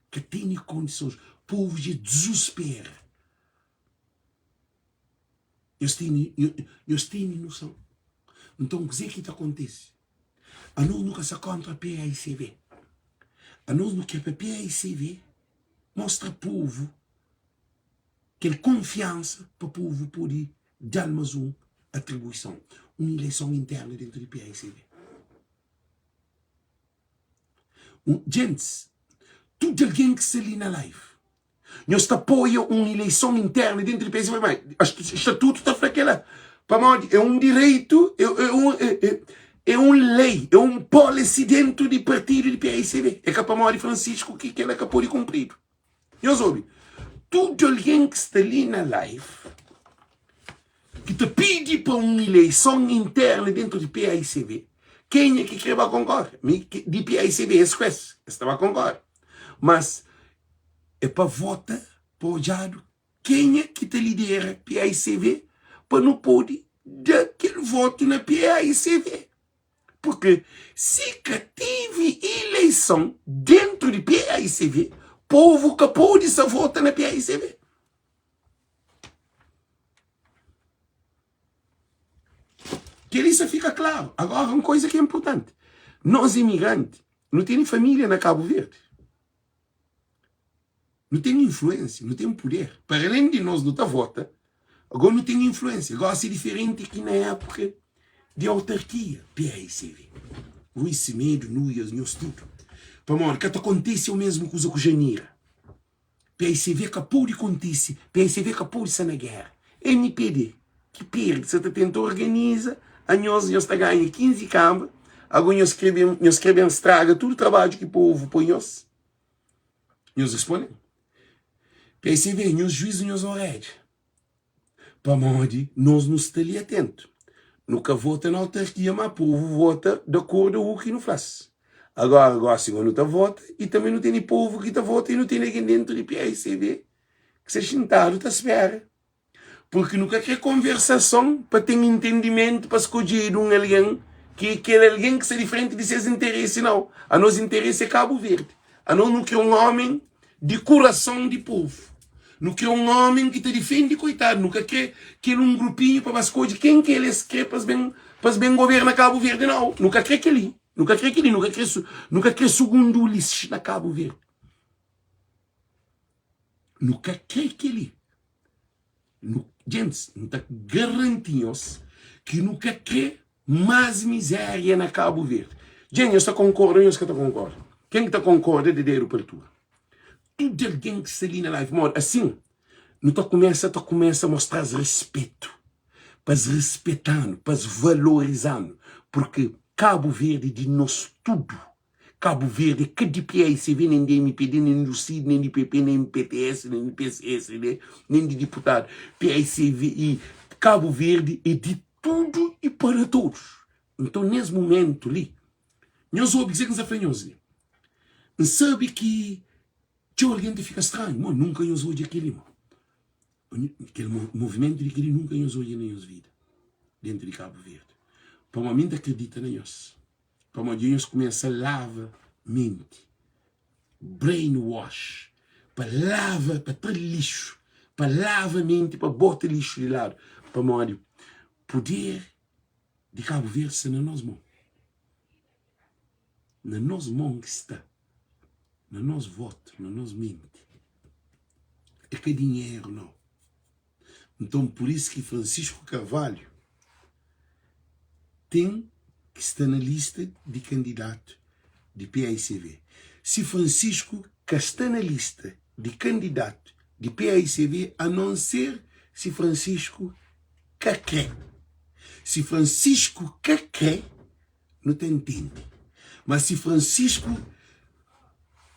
Ka tene kondisons. Povu dja dizuspera. Nhos tene, nhos tene noson? Nton, kuzê ki ta kontise? Anos nu ka sta kóntra PAICV. Anos nu krê pa PAICV mostra povu kel konfiansa pa povu pode da-l más un atribuison, un ileison internu dentu di PAICV. Un, gentis, tudu algen ki sta li na live, nhos ta apoia un ileison internu dentu di PAICV? Ma statutu ta fla kela, pamodi é un direitu, é, é un, é, é, é un lei, é un policy dentu di partidu di PAICV. É ka pamodi Francisco ki kela ka pode kunpridu. Nhos obi, tudu algen ki sta li na live ki ta pidi pa un ileison interna dentru di PAICV, kenha ki kre ba konkore? Mi di PAICV es ku es, es ta ba konkore. Mas é pa vota pa odjadu kenha ki ta lidera PAICV pa nu pode da kel votu na PAICV. Purke si ka tive ileison dentru di paicv, povu ka pode sa vota na paicv. Kel-li sa fika klaru. Agora, un koiza ki é inpurtanti, nos imigranti, nu tene família na Kabu Verdi. Nu ten influênsia, nu ten puder. Para alén di nos nu ta vota, agora nu ten influênsia. Gosi é diferenti ki na époka di autarkia, PAICV. Rui Semedo, Nuias, nhos tudu. Pamodi ka ta kontise o mesmu kuza ku Janira. PAICV ka pode kontise, PAICV ka pode sta na géra. MPD ki perde sa ta tenta organiza, anhos nhos ta ganha 15 kanbra, ago nhos kre ben, nhos kre ben straga tudu trabadju ki povu poi nhos. Nhos responde-m, PSV, nhos juizu nhos oredja, pamodi nos nu sta li atentu. Nu ka vota na autarkia, má povu vota di akordu u ki nu fla-s. Agora, gosi gó nu ta vota i tanbe nu tene povu ki ta vota i nu tene algen dentu di PSV ki sta xintadu ta spera. Purki nu ka kre konversason pa ten intendimentu pa skodjedu un algen ki é kel algen ki sta di frenti di ses interesi. Nau, anos interesi é Kabu Verdi. Anos nu kre un omi di kurason di povu. Nu kre un omi ki ta difendi koitadu. Nu ka kre kel un grupinhu pa ba skodje ken ki el es kre pa es ben pa es ben governa Kabu Verdi. Nau, nu ka kre kel-li. Nu ka kre kel-li. Nu ka kre nu ka kre sugundu Ulisses na Kabu Verdi. Nu ka kre kel-li. Nu, gentis, N ta garanti nhos ki nu ka kre más mizéria na Kabu Verdi. Djen, nhos ta konkorda ô nhos ka ta konkorda? Ken ki ta konkorda da dedu pa altura. Tudu algen ki sta li na live, modi asin nu ta kumesa ta kumesa mostra-s respetu, pa es respeta-nu, pa es valoriza-nu, purki Kabu Verdi é di nos tudu. Kabu Verdi é ka di paicv, nen di mpd, nen di UCID, nen di pp, nen di pts, nen di pcsd, nen di diputadu. Paicv i Kabu Verdi é di tudu i para todos. Nton, nes mumentu li, nhos obi kuzê ki N sta fla nhos li. N sabe ki txeu algen ta fika stranhu, mo nunka nhos odja kel-li, mo. Kel movimentu di kel-li nunka nhos odja na nhos vida, dentu di Kabu Verdi. Pamodi mi N ta kridita na nhos. Pamodi dja nhos kumesa lava menti, brain wash, pa lava, pa tra lixu, pa lava menti, pa bota lixu di ladu. Pamodi puder di Kabu Verdi sta na nos mon. Na nos mon ki sta, na nos votu, na nos menti. É ka dinheru, nau. Nton, pur isu ki Francisco Carvalho ten ki sta na lista di kandidatu di paicv. Si Francisco ka sta na lista di kandidatu di paicv, a non ser si Francisco ka kre. Si Francisco ka kre, nu ta ntende. Ma si Francisco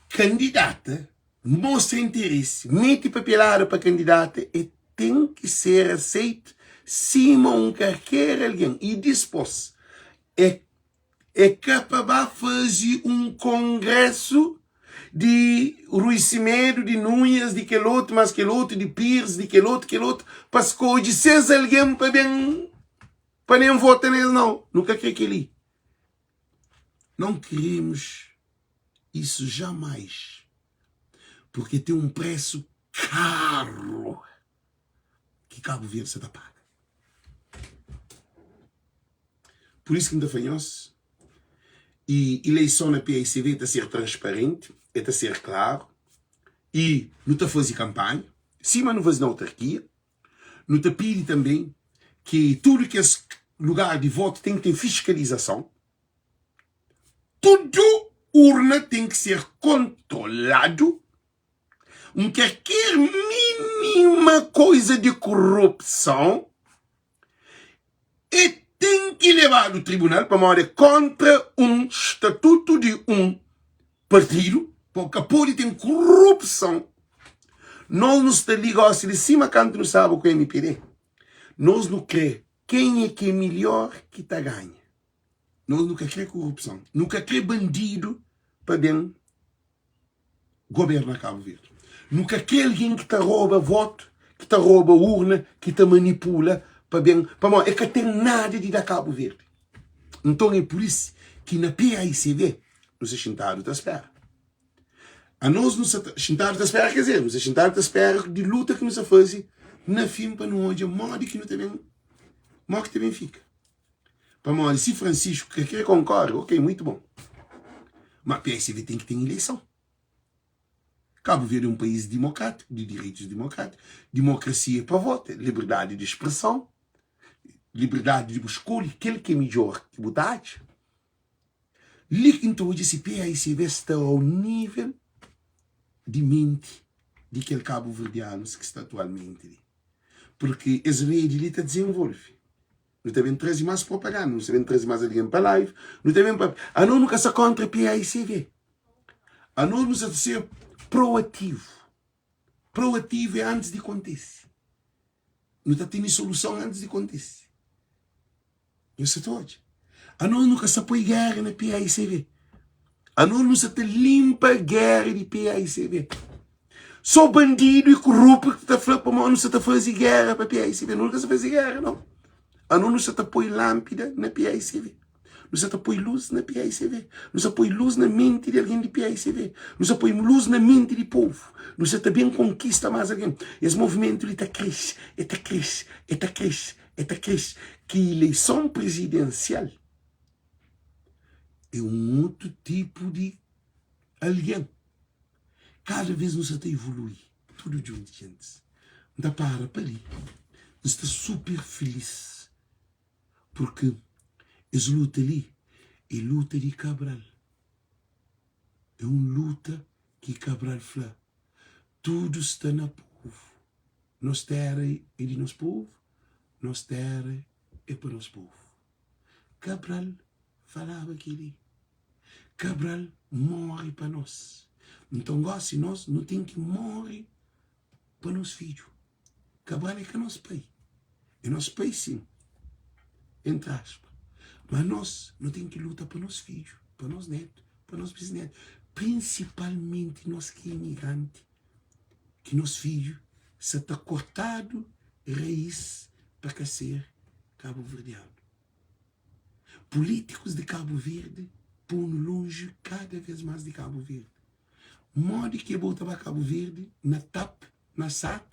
kandidata, Mostra interesi, mete papelada pa kandidata e ten ki ser aseitu sima un karker algen y dispos e e ka pa ba faze un kongresu di Rui Semedo, di Nunhas, di kel otu mas kel otu, di Pires, di kel otu kel otu pa skodje ses algen pa ben pa nen vota nes nau. Nu ka kre kel li. Não queremos isso jamais. Porque tem um preço caro que Cabo Verde sa ta paga. Por isso que N ta fla nhos, e ileison na PICV ta ser transparente, e ta ser claro, e nu ta faze kampanha, sima nu faze na autarkia, Nu ta pidi tanbê ki tudu kes lugar di votu ten ki ten fiskalizason. Tudu urna ten ki ser kontroladu. Un kalker minima koiza di korupson e ten ki lebadu tribunal pamodi é kontra un statutu di un partidu, pa ka pode ten korupson. Nos nu sta li gosi di sima kantu nu staba ku MPD. Nos nu kre kenha ki é milhor ki ta ganha. Nos nu ka kre korupson. Nu ka kre bandidu pa ben goberna Kabu Verdi. Nu ka kre algen ki ta roba votu, ki ta roba urna, ki ta manipula pa ben, pamodi e ka ten nada di da Kabu Verdi. Nton é pur isu ki na PAICV nu sta xintadu ta spera. Anos nu sta xintadu ta spera, quer dizer, nu sta xintadu ta spera di luta ki nu sta faze na fin pa nu odja modi ki nu ta ben, modi ki ta ben fika. Pamodi si Francisco ka kre konkorda, ok, muitu bon. Ma PSV ten ki ten ileison. Kabu Verdi é un país dimokrátiku, di direitus dimokrátiku. Dimokrasia é pa vota, liberdadi di spreson, liberdadi di bu skolhe kel ki é midjór ki bu ta atxa. Li ki N ta odja si PAICV sta au nível di menti di kel kabuverdianus ki sta atualmenti li. Purki es redi li ta dizenvolve. Nu ta ben traze más propaganda, nu ta ben traze más algen pa live, nu ta ben pa. Anos nu ka sta kóntra PAICV. Anos nu sta ta ser proativu. Proativu é antis di kontise. Nu ta tene soluson antis di kontise. Nhos sa ta odja? Anos nu ka sa poi géra na PAICV. Anos nu sa ta linpa géra di PAICV. Sô bandidu i koruptu ki ta fla pamodi nu sa ta faze géra pa PAICV. Nu ka sa faze géra, nau. Anos nu sa ta poi lánpida na PAICV. Nu sa ta poi lus na PAICV. Nu sa poi lus na menti di algen di PAICV. Nu sa poi lus na menti di povu. Nu sa ta ben konkista más algen. Es movimentu li ta kresce, e ta kresce, e ta kresce, e ta kresce. Ki ileison prizidensial é un otu tipu di algen. Kada vez nu sa ta ivolui tudu djuntu, gentis. N ta para pa li. N sta super filis. Purki es luta li é luta di Kabral. É un luta ki Kabral fla, Tudu sta na povu. Nos téra é di nos povu, nos téra é pa nos povu. Kabral falaba kel-li. Kabral móre pa nos. Nton, gósi nos nu ten ki móre pa nos fidju. Cabral é ka nos pai. É nos pai sim, entre aspa. Mas nos, no ten ki luta pa nos fidju, pa nos netu, pa nos bisnetu. Prinsipalmenti nos ki é imigranti, ki nos fidju sa ta kortadu rais pa ka ser kabuverdianu. Pulítikus di Kabu Verdi pô-nu lonji kada vez más di Kabu Verdi. Modi ki bo ta ba Kabu Verdi na tap na sat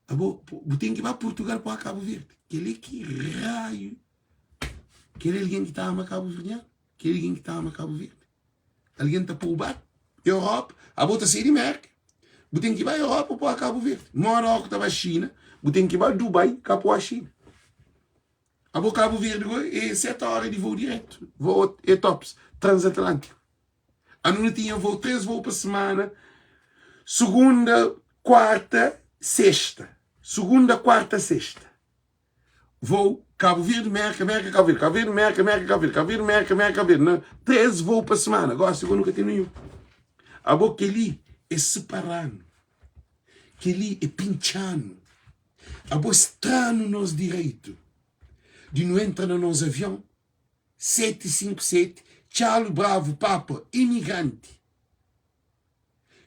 abo bu ten ki ba Portugal pa Kabu Verdi kel-li ki raiu kel algen ki ta ama Kabu Verdianu kel algen ki ta ama Kabu Verdi algen ta pô-u ba Europa abo ta sai di Merka bu ten ki ba Europa pa Kabu Verdi mora ó ku ta ba Xina bu ten ki ba Dubai ka pô Xina abo Kabu Verdi go é 7 ora di voo diretu voo é tops transatlantiku Anu nu tinha voo, 3 voo pa semana, sugunda, kuarta, sexta. Sugunda, kuarta, sexta. Voo Kabu Verdi, Merka, Merka, Kabu Verdi, Kabu Verdi, Merka, Merka, Kabu Verdi, Kabu Verdi, Merka, Merka, Kabu Verdi. Na 3 voo pa semana. Gosi go nu ka ten nenhun. Abo kel-li é separa-nu. Kel-li é pintxa-nu. Abo es tra-nu nos direitu di nu entra na nos avion 7 5 7 Txalu Bravu Papa imigranti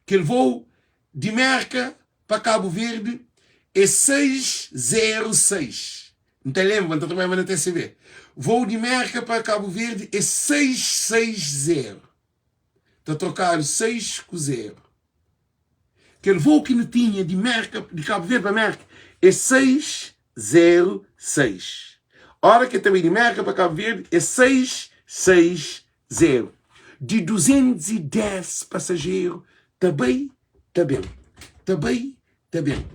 Kel vou di Merka pa Kabu Verdi é 6 0 6 N ta lenbra, N ta trabadjaba na TCV Vou di Merka pa Kabu Verdi é 6 6 0 Ta trokadu 6 ku 0 Kel voo ki nu tinha di Merka, di Kabu Verdi pa Merka é 6, 0, 6. Ora ki el ta bai di Merka pa Kabu Verdi é 6, 6, 0. Di 210 pasajeru ta bai, ta ben, ta bai, ta ben,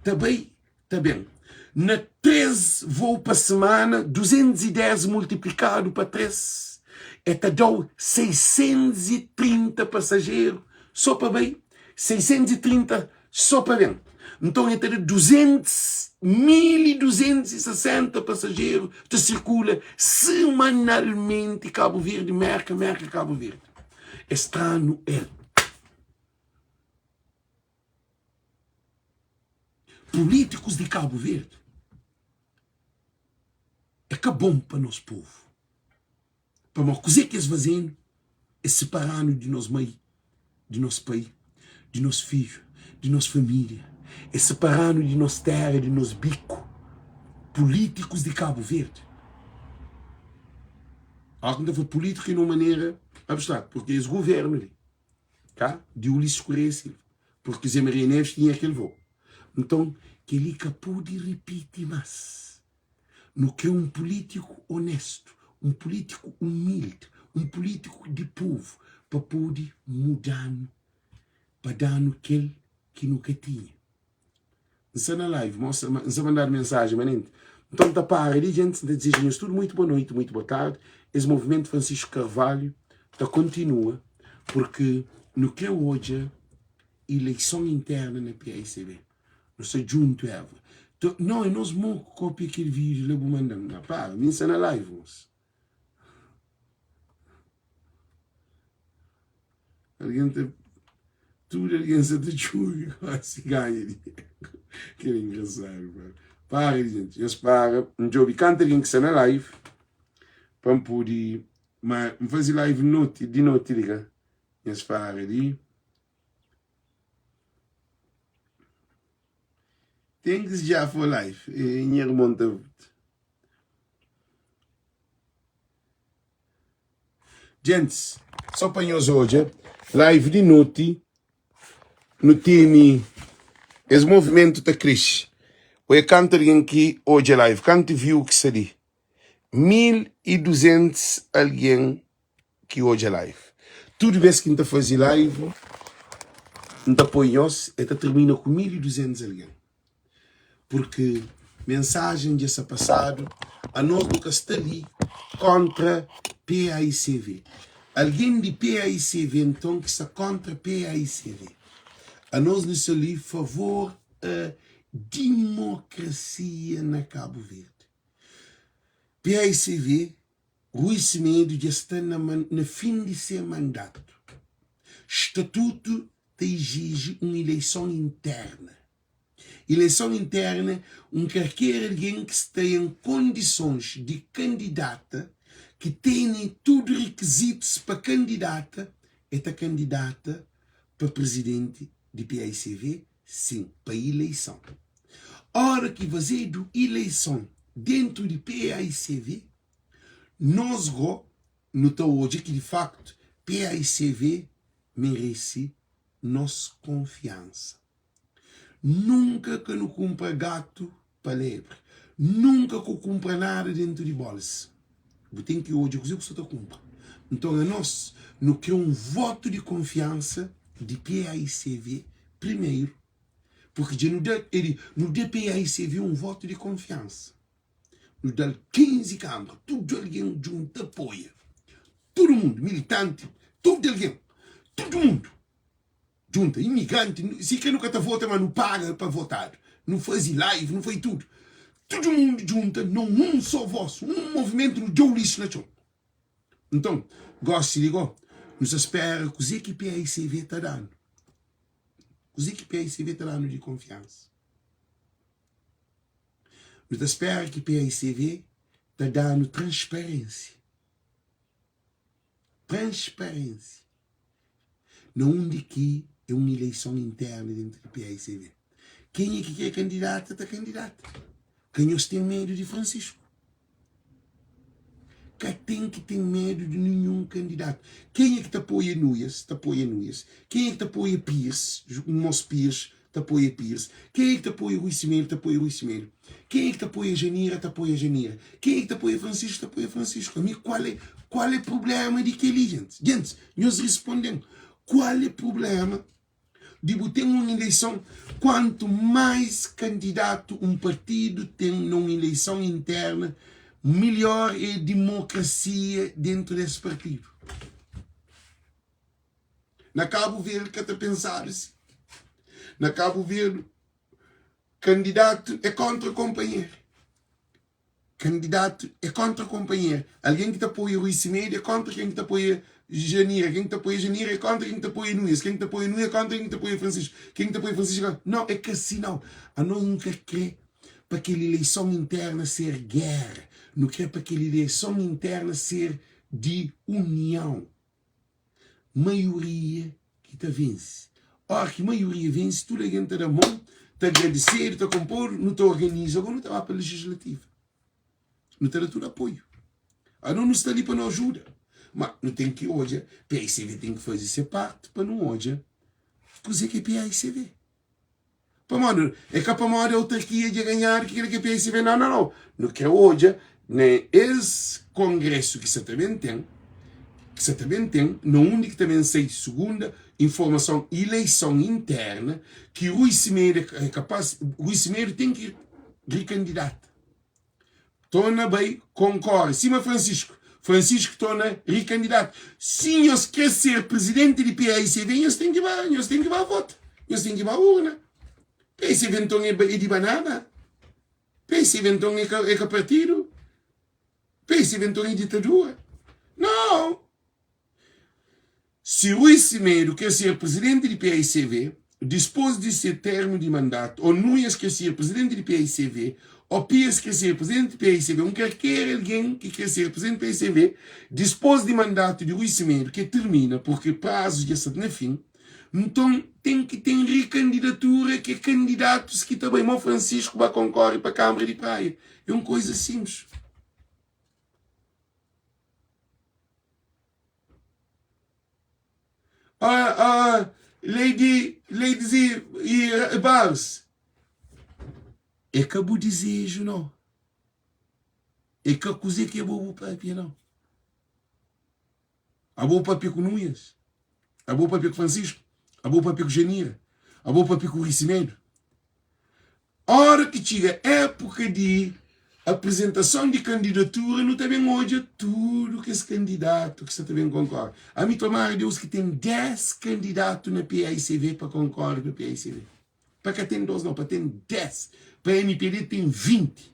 ta bai, ta ben. Na 3 voo pa semana, 210 multiplikadu pa 3, e ta da-u 630 pasajeru so pa bai, 630 so pa ben. Nton, e ta da 200, 1260 pasajeru ta sirkula semanalmenti Kabu Verdi, Merka, Merka, Kabu Verdi. Es tra-nu el. Pulítikus di Kabu Verdi é ka bon pa nos povu. Pamodi kuzê ki es faze-nu é sipara-nu di nos mai, di nos pai, di nos fidju, di nos família. É sipara-nu di nos téra, di nos biku. Pulítikus di Kabu Verdi. Óras ki N ta fla pulítiku é na un manera abstratu, purki es govérnu li. Ka di Ulisses Correia e Silva, purki Zé Maria Neves tinha kel voo. Nton, kel-li ka pode ripiti más. Nu kre un pulítiku onéstu. Un pulítiku umildi, un pulítiku di povu pa pode muda-nu, pa da-nu kel ki nu ka tinha. N sta na live, mosa, N sta mandadu mensajen manenti. Nton N ta para li, djentis, N ta dizeja nhos tudu muitu boa noiti, muitu boa tardi. Es movimentu Francisco Carvalho ta kontinua, purki nu kre odja ileison interna na paicb. Nu sta djuntu, Eva. No, é nos mo ku kopia kel vídeo la bu manda-m. Na, para, mi N sta na live, mosa. Algen ta Tudu algen sa ta txubi gosi ganha dinheru. Kel engrasadu pa. Para di gente, nhos para. N djobi kantu algen ki sta na live pa N pudi ma N fazi live noti di noti li ka. Nhos para di. Thanks ja for life. Eh, nha irmon ta Djentis, só pa nhos odja, live di noti nu teni es movimentu ta krexi. Oia kantu algen ki odja live, kantu view ki sta li? 1200 algen ki odja live. Tudu bes ki N ta faze live, N ta poi nhos, e ta termina ku 1200 algen. Purki mensajen dja sta pasadu, anos nu ka sta li kontra PAICV. Algen di PAICV nton ki sta kontra PAICV. Anos nu sta li favor a dimokrasia na Kabu Verdi. PAICV, Rui Semedo dja sta na na fin di se mandatu. Statutu ta iziji un ileison interna. Ileison interna, un karker algen ki sta en kondisons di kandidata, ki tene tudu rikizitus pa kandidata, e ta kandidata pa prizidenti di paicv, sin, pa ileison. Ora ki fazedu ileison dentru di paicv, nos go nu ta odja ki di faktu paicv merese nos konfiansa. Nunka ka nu kunpra gatu pa lebri. Nunka ku kunpra nada dentu di bolsa. Bu ten ki odja kuze ku sta ta kunpra. Nton anos nu kre un votu di konfiansa di paicv primeru, purki dja nu da nu da paicv un votu di konfiansa. Nu da-l 15 kanbra, tudu algen djunta apoia. Tudu mundu, militanti, tudu algen, tudu mundu. Djunta imigranti, si kre nu ka ta vota ma nu paga pa votadu, nu fazi live, nu fazi tudu. Tudu mundu djunta na un so vos, un movimentu, nu djou lixu na txon. Nton, gosi li go, nu sa spera kuze ki paicv ta danu. Kuze ki paicv ta danu di konfiansa. Nu ta spera ki paicv ta danu transparensia. Transparensia. Na undi ki é un ileison interna dentu di paicv. Kenha ki kre kandidata ta kandidata. Ka nhos ten medu di Francisco. Ka ten ki ten medu di ninhun kandidatu. Kenha ki ta apoia Nuias ta apoia Nuias. Kenha ki ta apoia Pires, Mos Pires, ta apoia Pires. Kenha ki ta apoia Rui Semedo ta apoia Rui Semedo. Kenha ki ta apoia Janira ta apoia Janira. Kenha ki ta apoia Francisco ta apoia Francisco. Ami kual é kual é prublema di keli gentis? Gentis, nhos risponden, kual é prublema di bu ten un ileison? Kuantu mais kandidatu un partidu ten na un ileison interna, melhor é dimokrasia dentu des partidu. Na Kabu Verdi ka ta pensadu si. Na Kabu Verdi, kandidatu é kontra konpanheru. Kandidatu é kontra konpanheru. Algen ki ta apoia Rui Semedo é kontra ken ki ta apoia Janira. Ken ki ta apoia Janira é kontra ken ki ta apoia Nunes. Ken ki ta apoia Nunes é kontra ken ki ta apoia Francisco. Ken ki ta apoia Francisco é kontra. Nau, é ka si nau. Anos nu ka kre pa kel ileison interna ser géra. Nu kre pa kel ileison interna ser di union. Maioria ki ta vense. Óra ki maioria vense, tudu algen ta da mon, ta agradesedu, ta konpodu, nu ta organiza, gó nu ta ba pa lejislativa. Nu ta da tudu apoiu. Anos nu sta li pa nu ajuda, ma nu ten ki odja, PICV ten ki faze se parti pa nu odja kuze ki é PICV. Pamodi? É ka pamodi autarkia dja ganhadu ki kel ki é PICV, nau, nau, nau. Nu kre odja na es. kongrésu ki sa ta ben ten, ki sa ta ben ten, na undi ki ta ben sai sugunda informason ileison interna ki Rui Semedo é kapas, Rui Semedo ten ki rikandidata. Torna bai konkore sima Francisco. Francisco torna rikandidatu. Si nhos kre ser prizidenti di PAICV nhos ten ki ba, nhos ten ki ba vota, nhos ten ki ba urna. PAICV nton é di banana? PAICV nton é ka, é ka partidu? PAICV nton é ditadura? Nau! Si Rui Semedo kre ser prizidenti di paicv dispos di se termu di mandatu, o Nunes kre ser prizidenti di paicv, o Pires kre ser prizidenti di paicv, un kalker algen ki kre ser prizidenti di paicv dispos di mandatu di Rui Semedo ke termina, purki prazu dja sta na fin, nton ten ki ten rikandidatura ke kandidatus ki ta bai mo Francisco ba konkore pa Kamara di Praia. É un koiza simples. Ah, ah, Lady, Ladies e, e Bars. É ka bu dizeju, não. É ka kuze ki é bo bu papia, não. Abo papia ku Nunes, abo papia ku Francisco, abo papia ku Janira, abo papia ku Ricimedo. Óra ki txiga épuka di aprizentason di kandidatura, nu ta ben odja tudu kes kandidatu ki sta ta ben konkore. Ami tomara Deus ki ten 10 kandidatu na PAICV pa konkore pa PAICV. Pa ka ten 2 nau, pa ten 10. Pa mpd ten 20.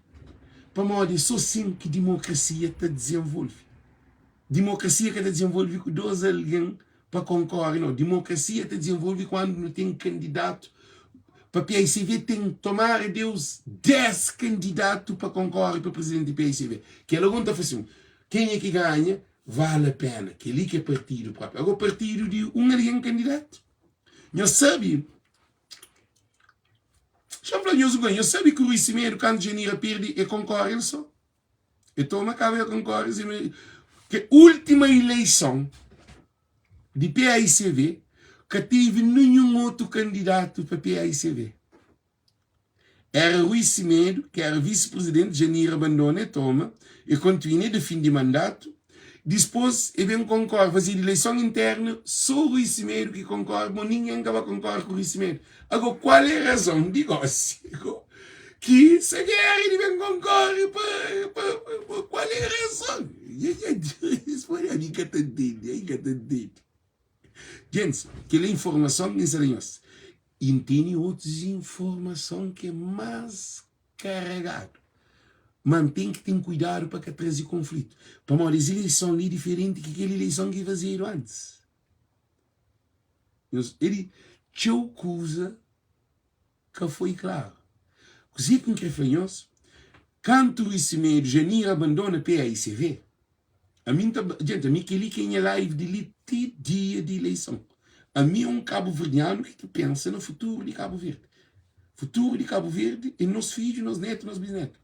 Pamodi é so sin ki dimokrasia ta dizenvolve. Dimokrasia ka ta dizenvolve ku 2 algen pa konkore nau. Dimokrasia ta dizenvolve kuandu nu ten kandidatu pa paicv ten tomara Deus 10 kandidatu pa konkore pa prizidenti di paicv. Kel agon ta fla sin, kenha ki ganha vale a pena. Kel-li ki é partidu propi. Ago partidu di un algen kandidatu. Nhos sabe, xa-m fla nhos un kuza, nhos sabe ki Rui Semedo kantu Janira perde e konkore el so. E toma kaba el konkore sima ke ultima ileison di PAICV ka tevi ninhun otu kandidatu pa PAICV. Era Rui Semedo ki era visi-prizidenti, Janira abandona e toma, e kontinua e da fin di mandatu. Dispôs e ben konkore, fazedu ileison interna, so Rui Semedo ki konkore, mo ningen ka ba konkore ku Rui Semedo. Ago kual é razon di gosi ki se géra di ben konkore pa pa pa kual é razon? Ami ka ta ntende, ami ka ta ntende. Gentis, kel informason ki N sta da nhos, i N tene otus informason ki é más karegadu, ma N ten ki ten kuidadu pa ka traze konflitu, pamodi es ileison li é diferenti ki kel ileison ki fazedu antis. Nhos eri txeu kuza ka foi klaru. Kuzê ki N kre fla nhos, kantu Rui Semedo Janira abandona PAICV, ami N ta, djenti, ami kel-li ki é nha live di li ti dia di ileison. Ami é un kabuverdianu ki ta pensa na futuru di Kabu Verdi. Futuru di Kabu Verdi é nos fidju, nos netu, nos bisnetu.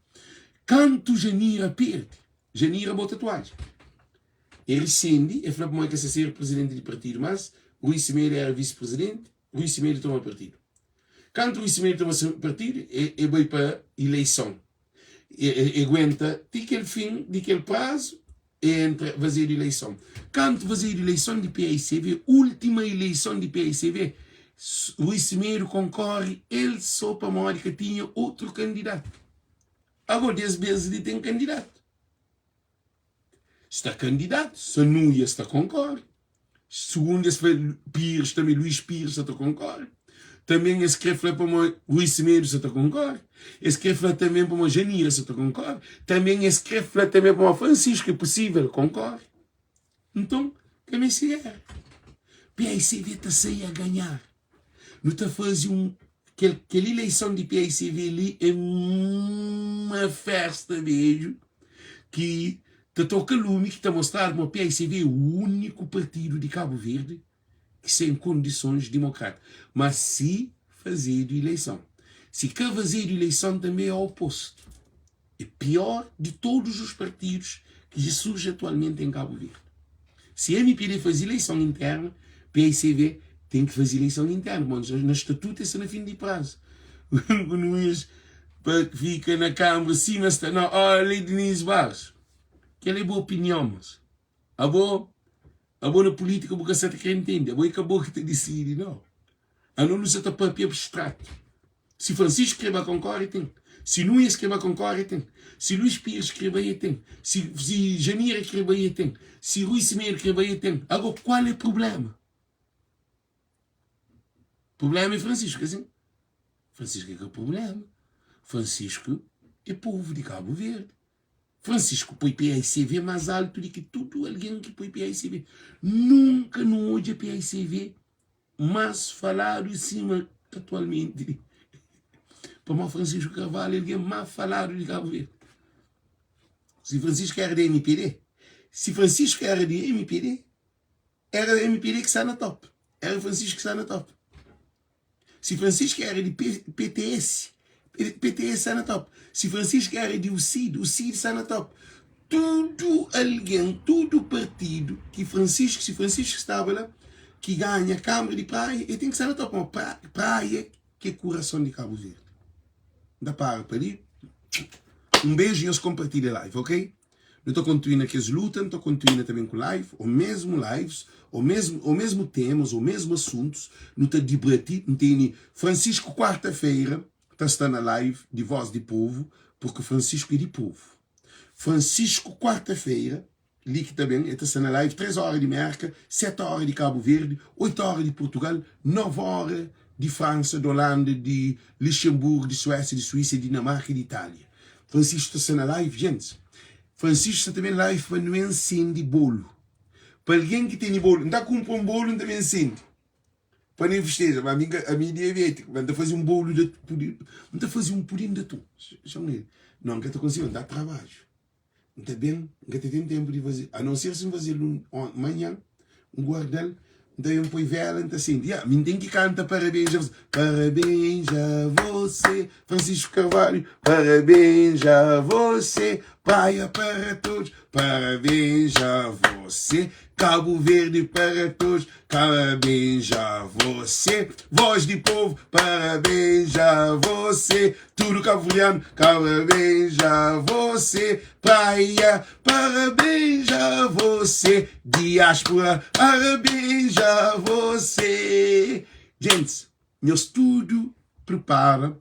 Kantu Janira perde, Janira bota tuadja. E resende, e fla pamodi ka sa ser prizidenti di partidu mas Rui Semedo era visi-prizidenti, Rui Semedo toma partidu. Kantu Rui Semedo toma partidu, e, e bai pa ileison. E, e, e guenta ti kel fin di kel prazu, e entra, fazedu ileison. Kantu fazedu ileison di PAICV, ultima ileison di PAICV, Rui Semedo konkore el so pamodi ka tinha utru kandidatu. Ago des bes li ten kandidatu. Sta kandidatu, Sanuia sta konkore. Sugundu es fla Pires tanbe, Luís Pires sa ta konkore. Tanben es kre fla pamo Rui Semedo sa ta konkore. Es kre fla tanben pamo Janira sa ta konkore. Tanben es kre fla tanben pamo Francisco é pusível konkore. Nton, ka meste géra. PICV ta sai a ganhar. Nu ta faze un kel, kel ileison di PICV li é uma festa bedju ki ta toka lumi ki ta mostradu ma PICV é úniku partidu di Kabu Verdi ki sta en kondisons dimokrátiku. Ma si fazedu ileison. Si ka fazedu ileison tanbe é opostu. É pior di todos os partidos ki dja surge atualmente em Cabo Verde. Si MPD faze ileison interna, PICV ten ki faze ileison interna, pamodi na statutu es sta na fin di prazu. Nunes pa fika na kambra sima sta na oh, Lei Denise Barros. Kel é bu opinion mos. Abo, abo na polítika bu ka sa ta kre ntende. Abo é ka bo ki ta disidi no. Ano nu sa ta papia abstratu. Si Francisco kre ba konkore, ten. Si Nunes kre ba konkore, ten. Si Luís Pires kre bai, e ten. Si, si Janira kre bai, e ten. Si Rui Semedo kre bai, e ten. Ago, kual é prublema? Prublema é Francisco, ka sin? Francisco é ka prublema. Francisco é povu di Kabu Verdi. Francisco poi PAICV más altu di ki tudu algen ki poi PAICV. Nunka nu odja PAICV más faladu sima atualmenti li. Pamodi Francisco Carvalho é algen más faladu di Kabu Verdi. Si Francisco éra di MPD, si Francisco éra di MPD, éra MPD ki sta na top, éra Francisco ki sta na top. Si Francisco era di PTS, PTS sta na top. Si Francisco era di UCID, UCID sta na top. Tudu algen, tudu partidu ki Francisco, si Francisco staba la, ki ganha Kamara di Praia, el ten ki sta na top. Pamodi Praia ki é kurason di Kabu Verdi. N ta para pa li. Un beju, nhos konpartilha live, ok? Nu ta kontinua kes luta, nu ta kontinua ta ben ku live, o mesmu lives, o mesmu, o mesmu temas, o mesmu asuntus, nu ta dibati, N tene Francisco kuarta-feira ta sta na live di Voz di Povo, porque Francisco é di povo. Francisco kuarta-feira li ki ta ben, el ta sta na live 3 ora di Merka, 7 ora di Kabu Verdi, 8 ora di Portugal, 9 ora di Fransa, di Holanda, di Lixenburgu, di Suésia, di Suísa, di Dinamarka i di Itália. Francisco ta sta na live gentis. Francisco sta ta ben live pa nu ensendi bolu. Pa algen ki tene bolu, N ta kunpra un bolu N ta ben ensendi pa nu festeja. Ma ami ami é diabétiku, ma N ta faze un bolu di pudim, N ta faze un pudim di atum. Xa-m el, No, N ka ta konsigi, N ta trabadju. N ta ben, N ka ta ten tenpu di faze, a non ser si N faze-l un manhan, N guarda-l, N ta ben poi vela, N ta sende. Ya, mi N ten ki kanta parabéns a você, parabéns a você, Francisco Carvalho, parabéns a você, Praia para todos, parabéns a você, Cabo Verde para todos, parabéns a você, voz di povo, parabéns a você, Tudo cabo-verdiano, parabéns a você, Praia, parabéns a você, Diáspora, parabéns a você. Gents, nhos tudo prepara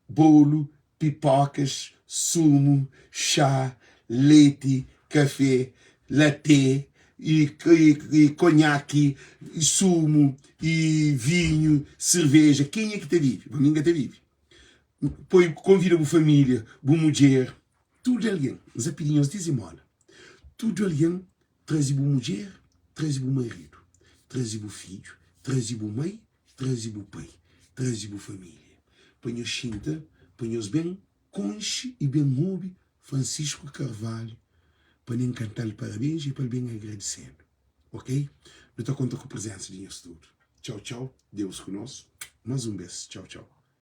bolo, pipocas, sumo, chá, leite, café, latte e, e, e conhaque, e sumo, e vinho, cerveja. Kenha ki ta vive? Pa mim ka ta vive. Poi, konvida bu família, bu mudjer, tudu algen. N sta pidi nhos dizimola. Tudu algen traze bu mudjer, traze bu maridu, traze bu fidju, traze bu mai, traze bu pai, traze bu família. Pa nhos xinta, pa nhos ben konxe i ben obi Francisco Carvalho pa nen kanta-l parabéns i pa el ben agradise-nu. Ok? Nu ta konta ku prezensa di nhos tudu. Txau, txau. Deus ku nos. Más un bês, txau, txau.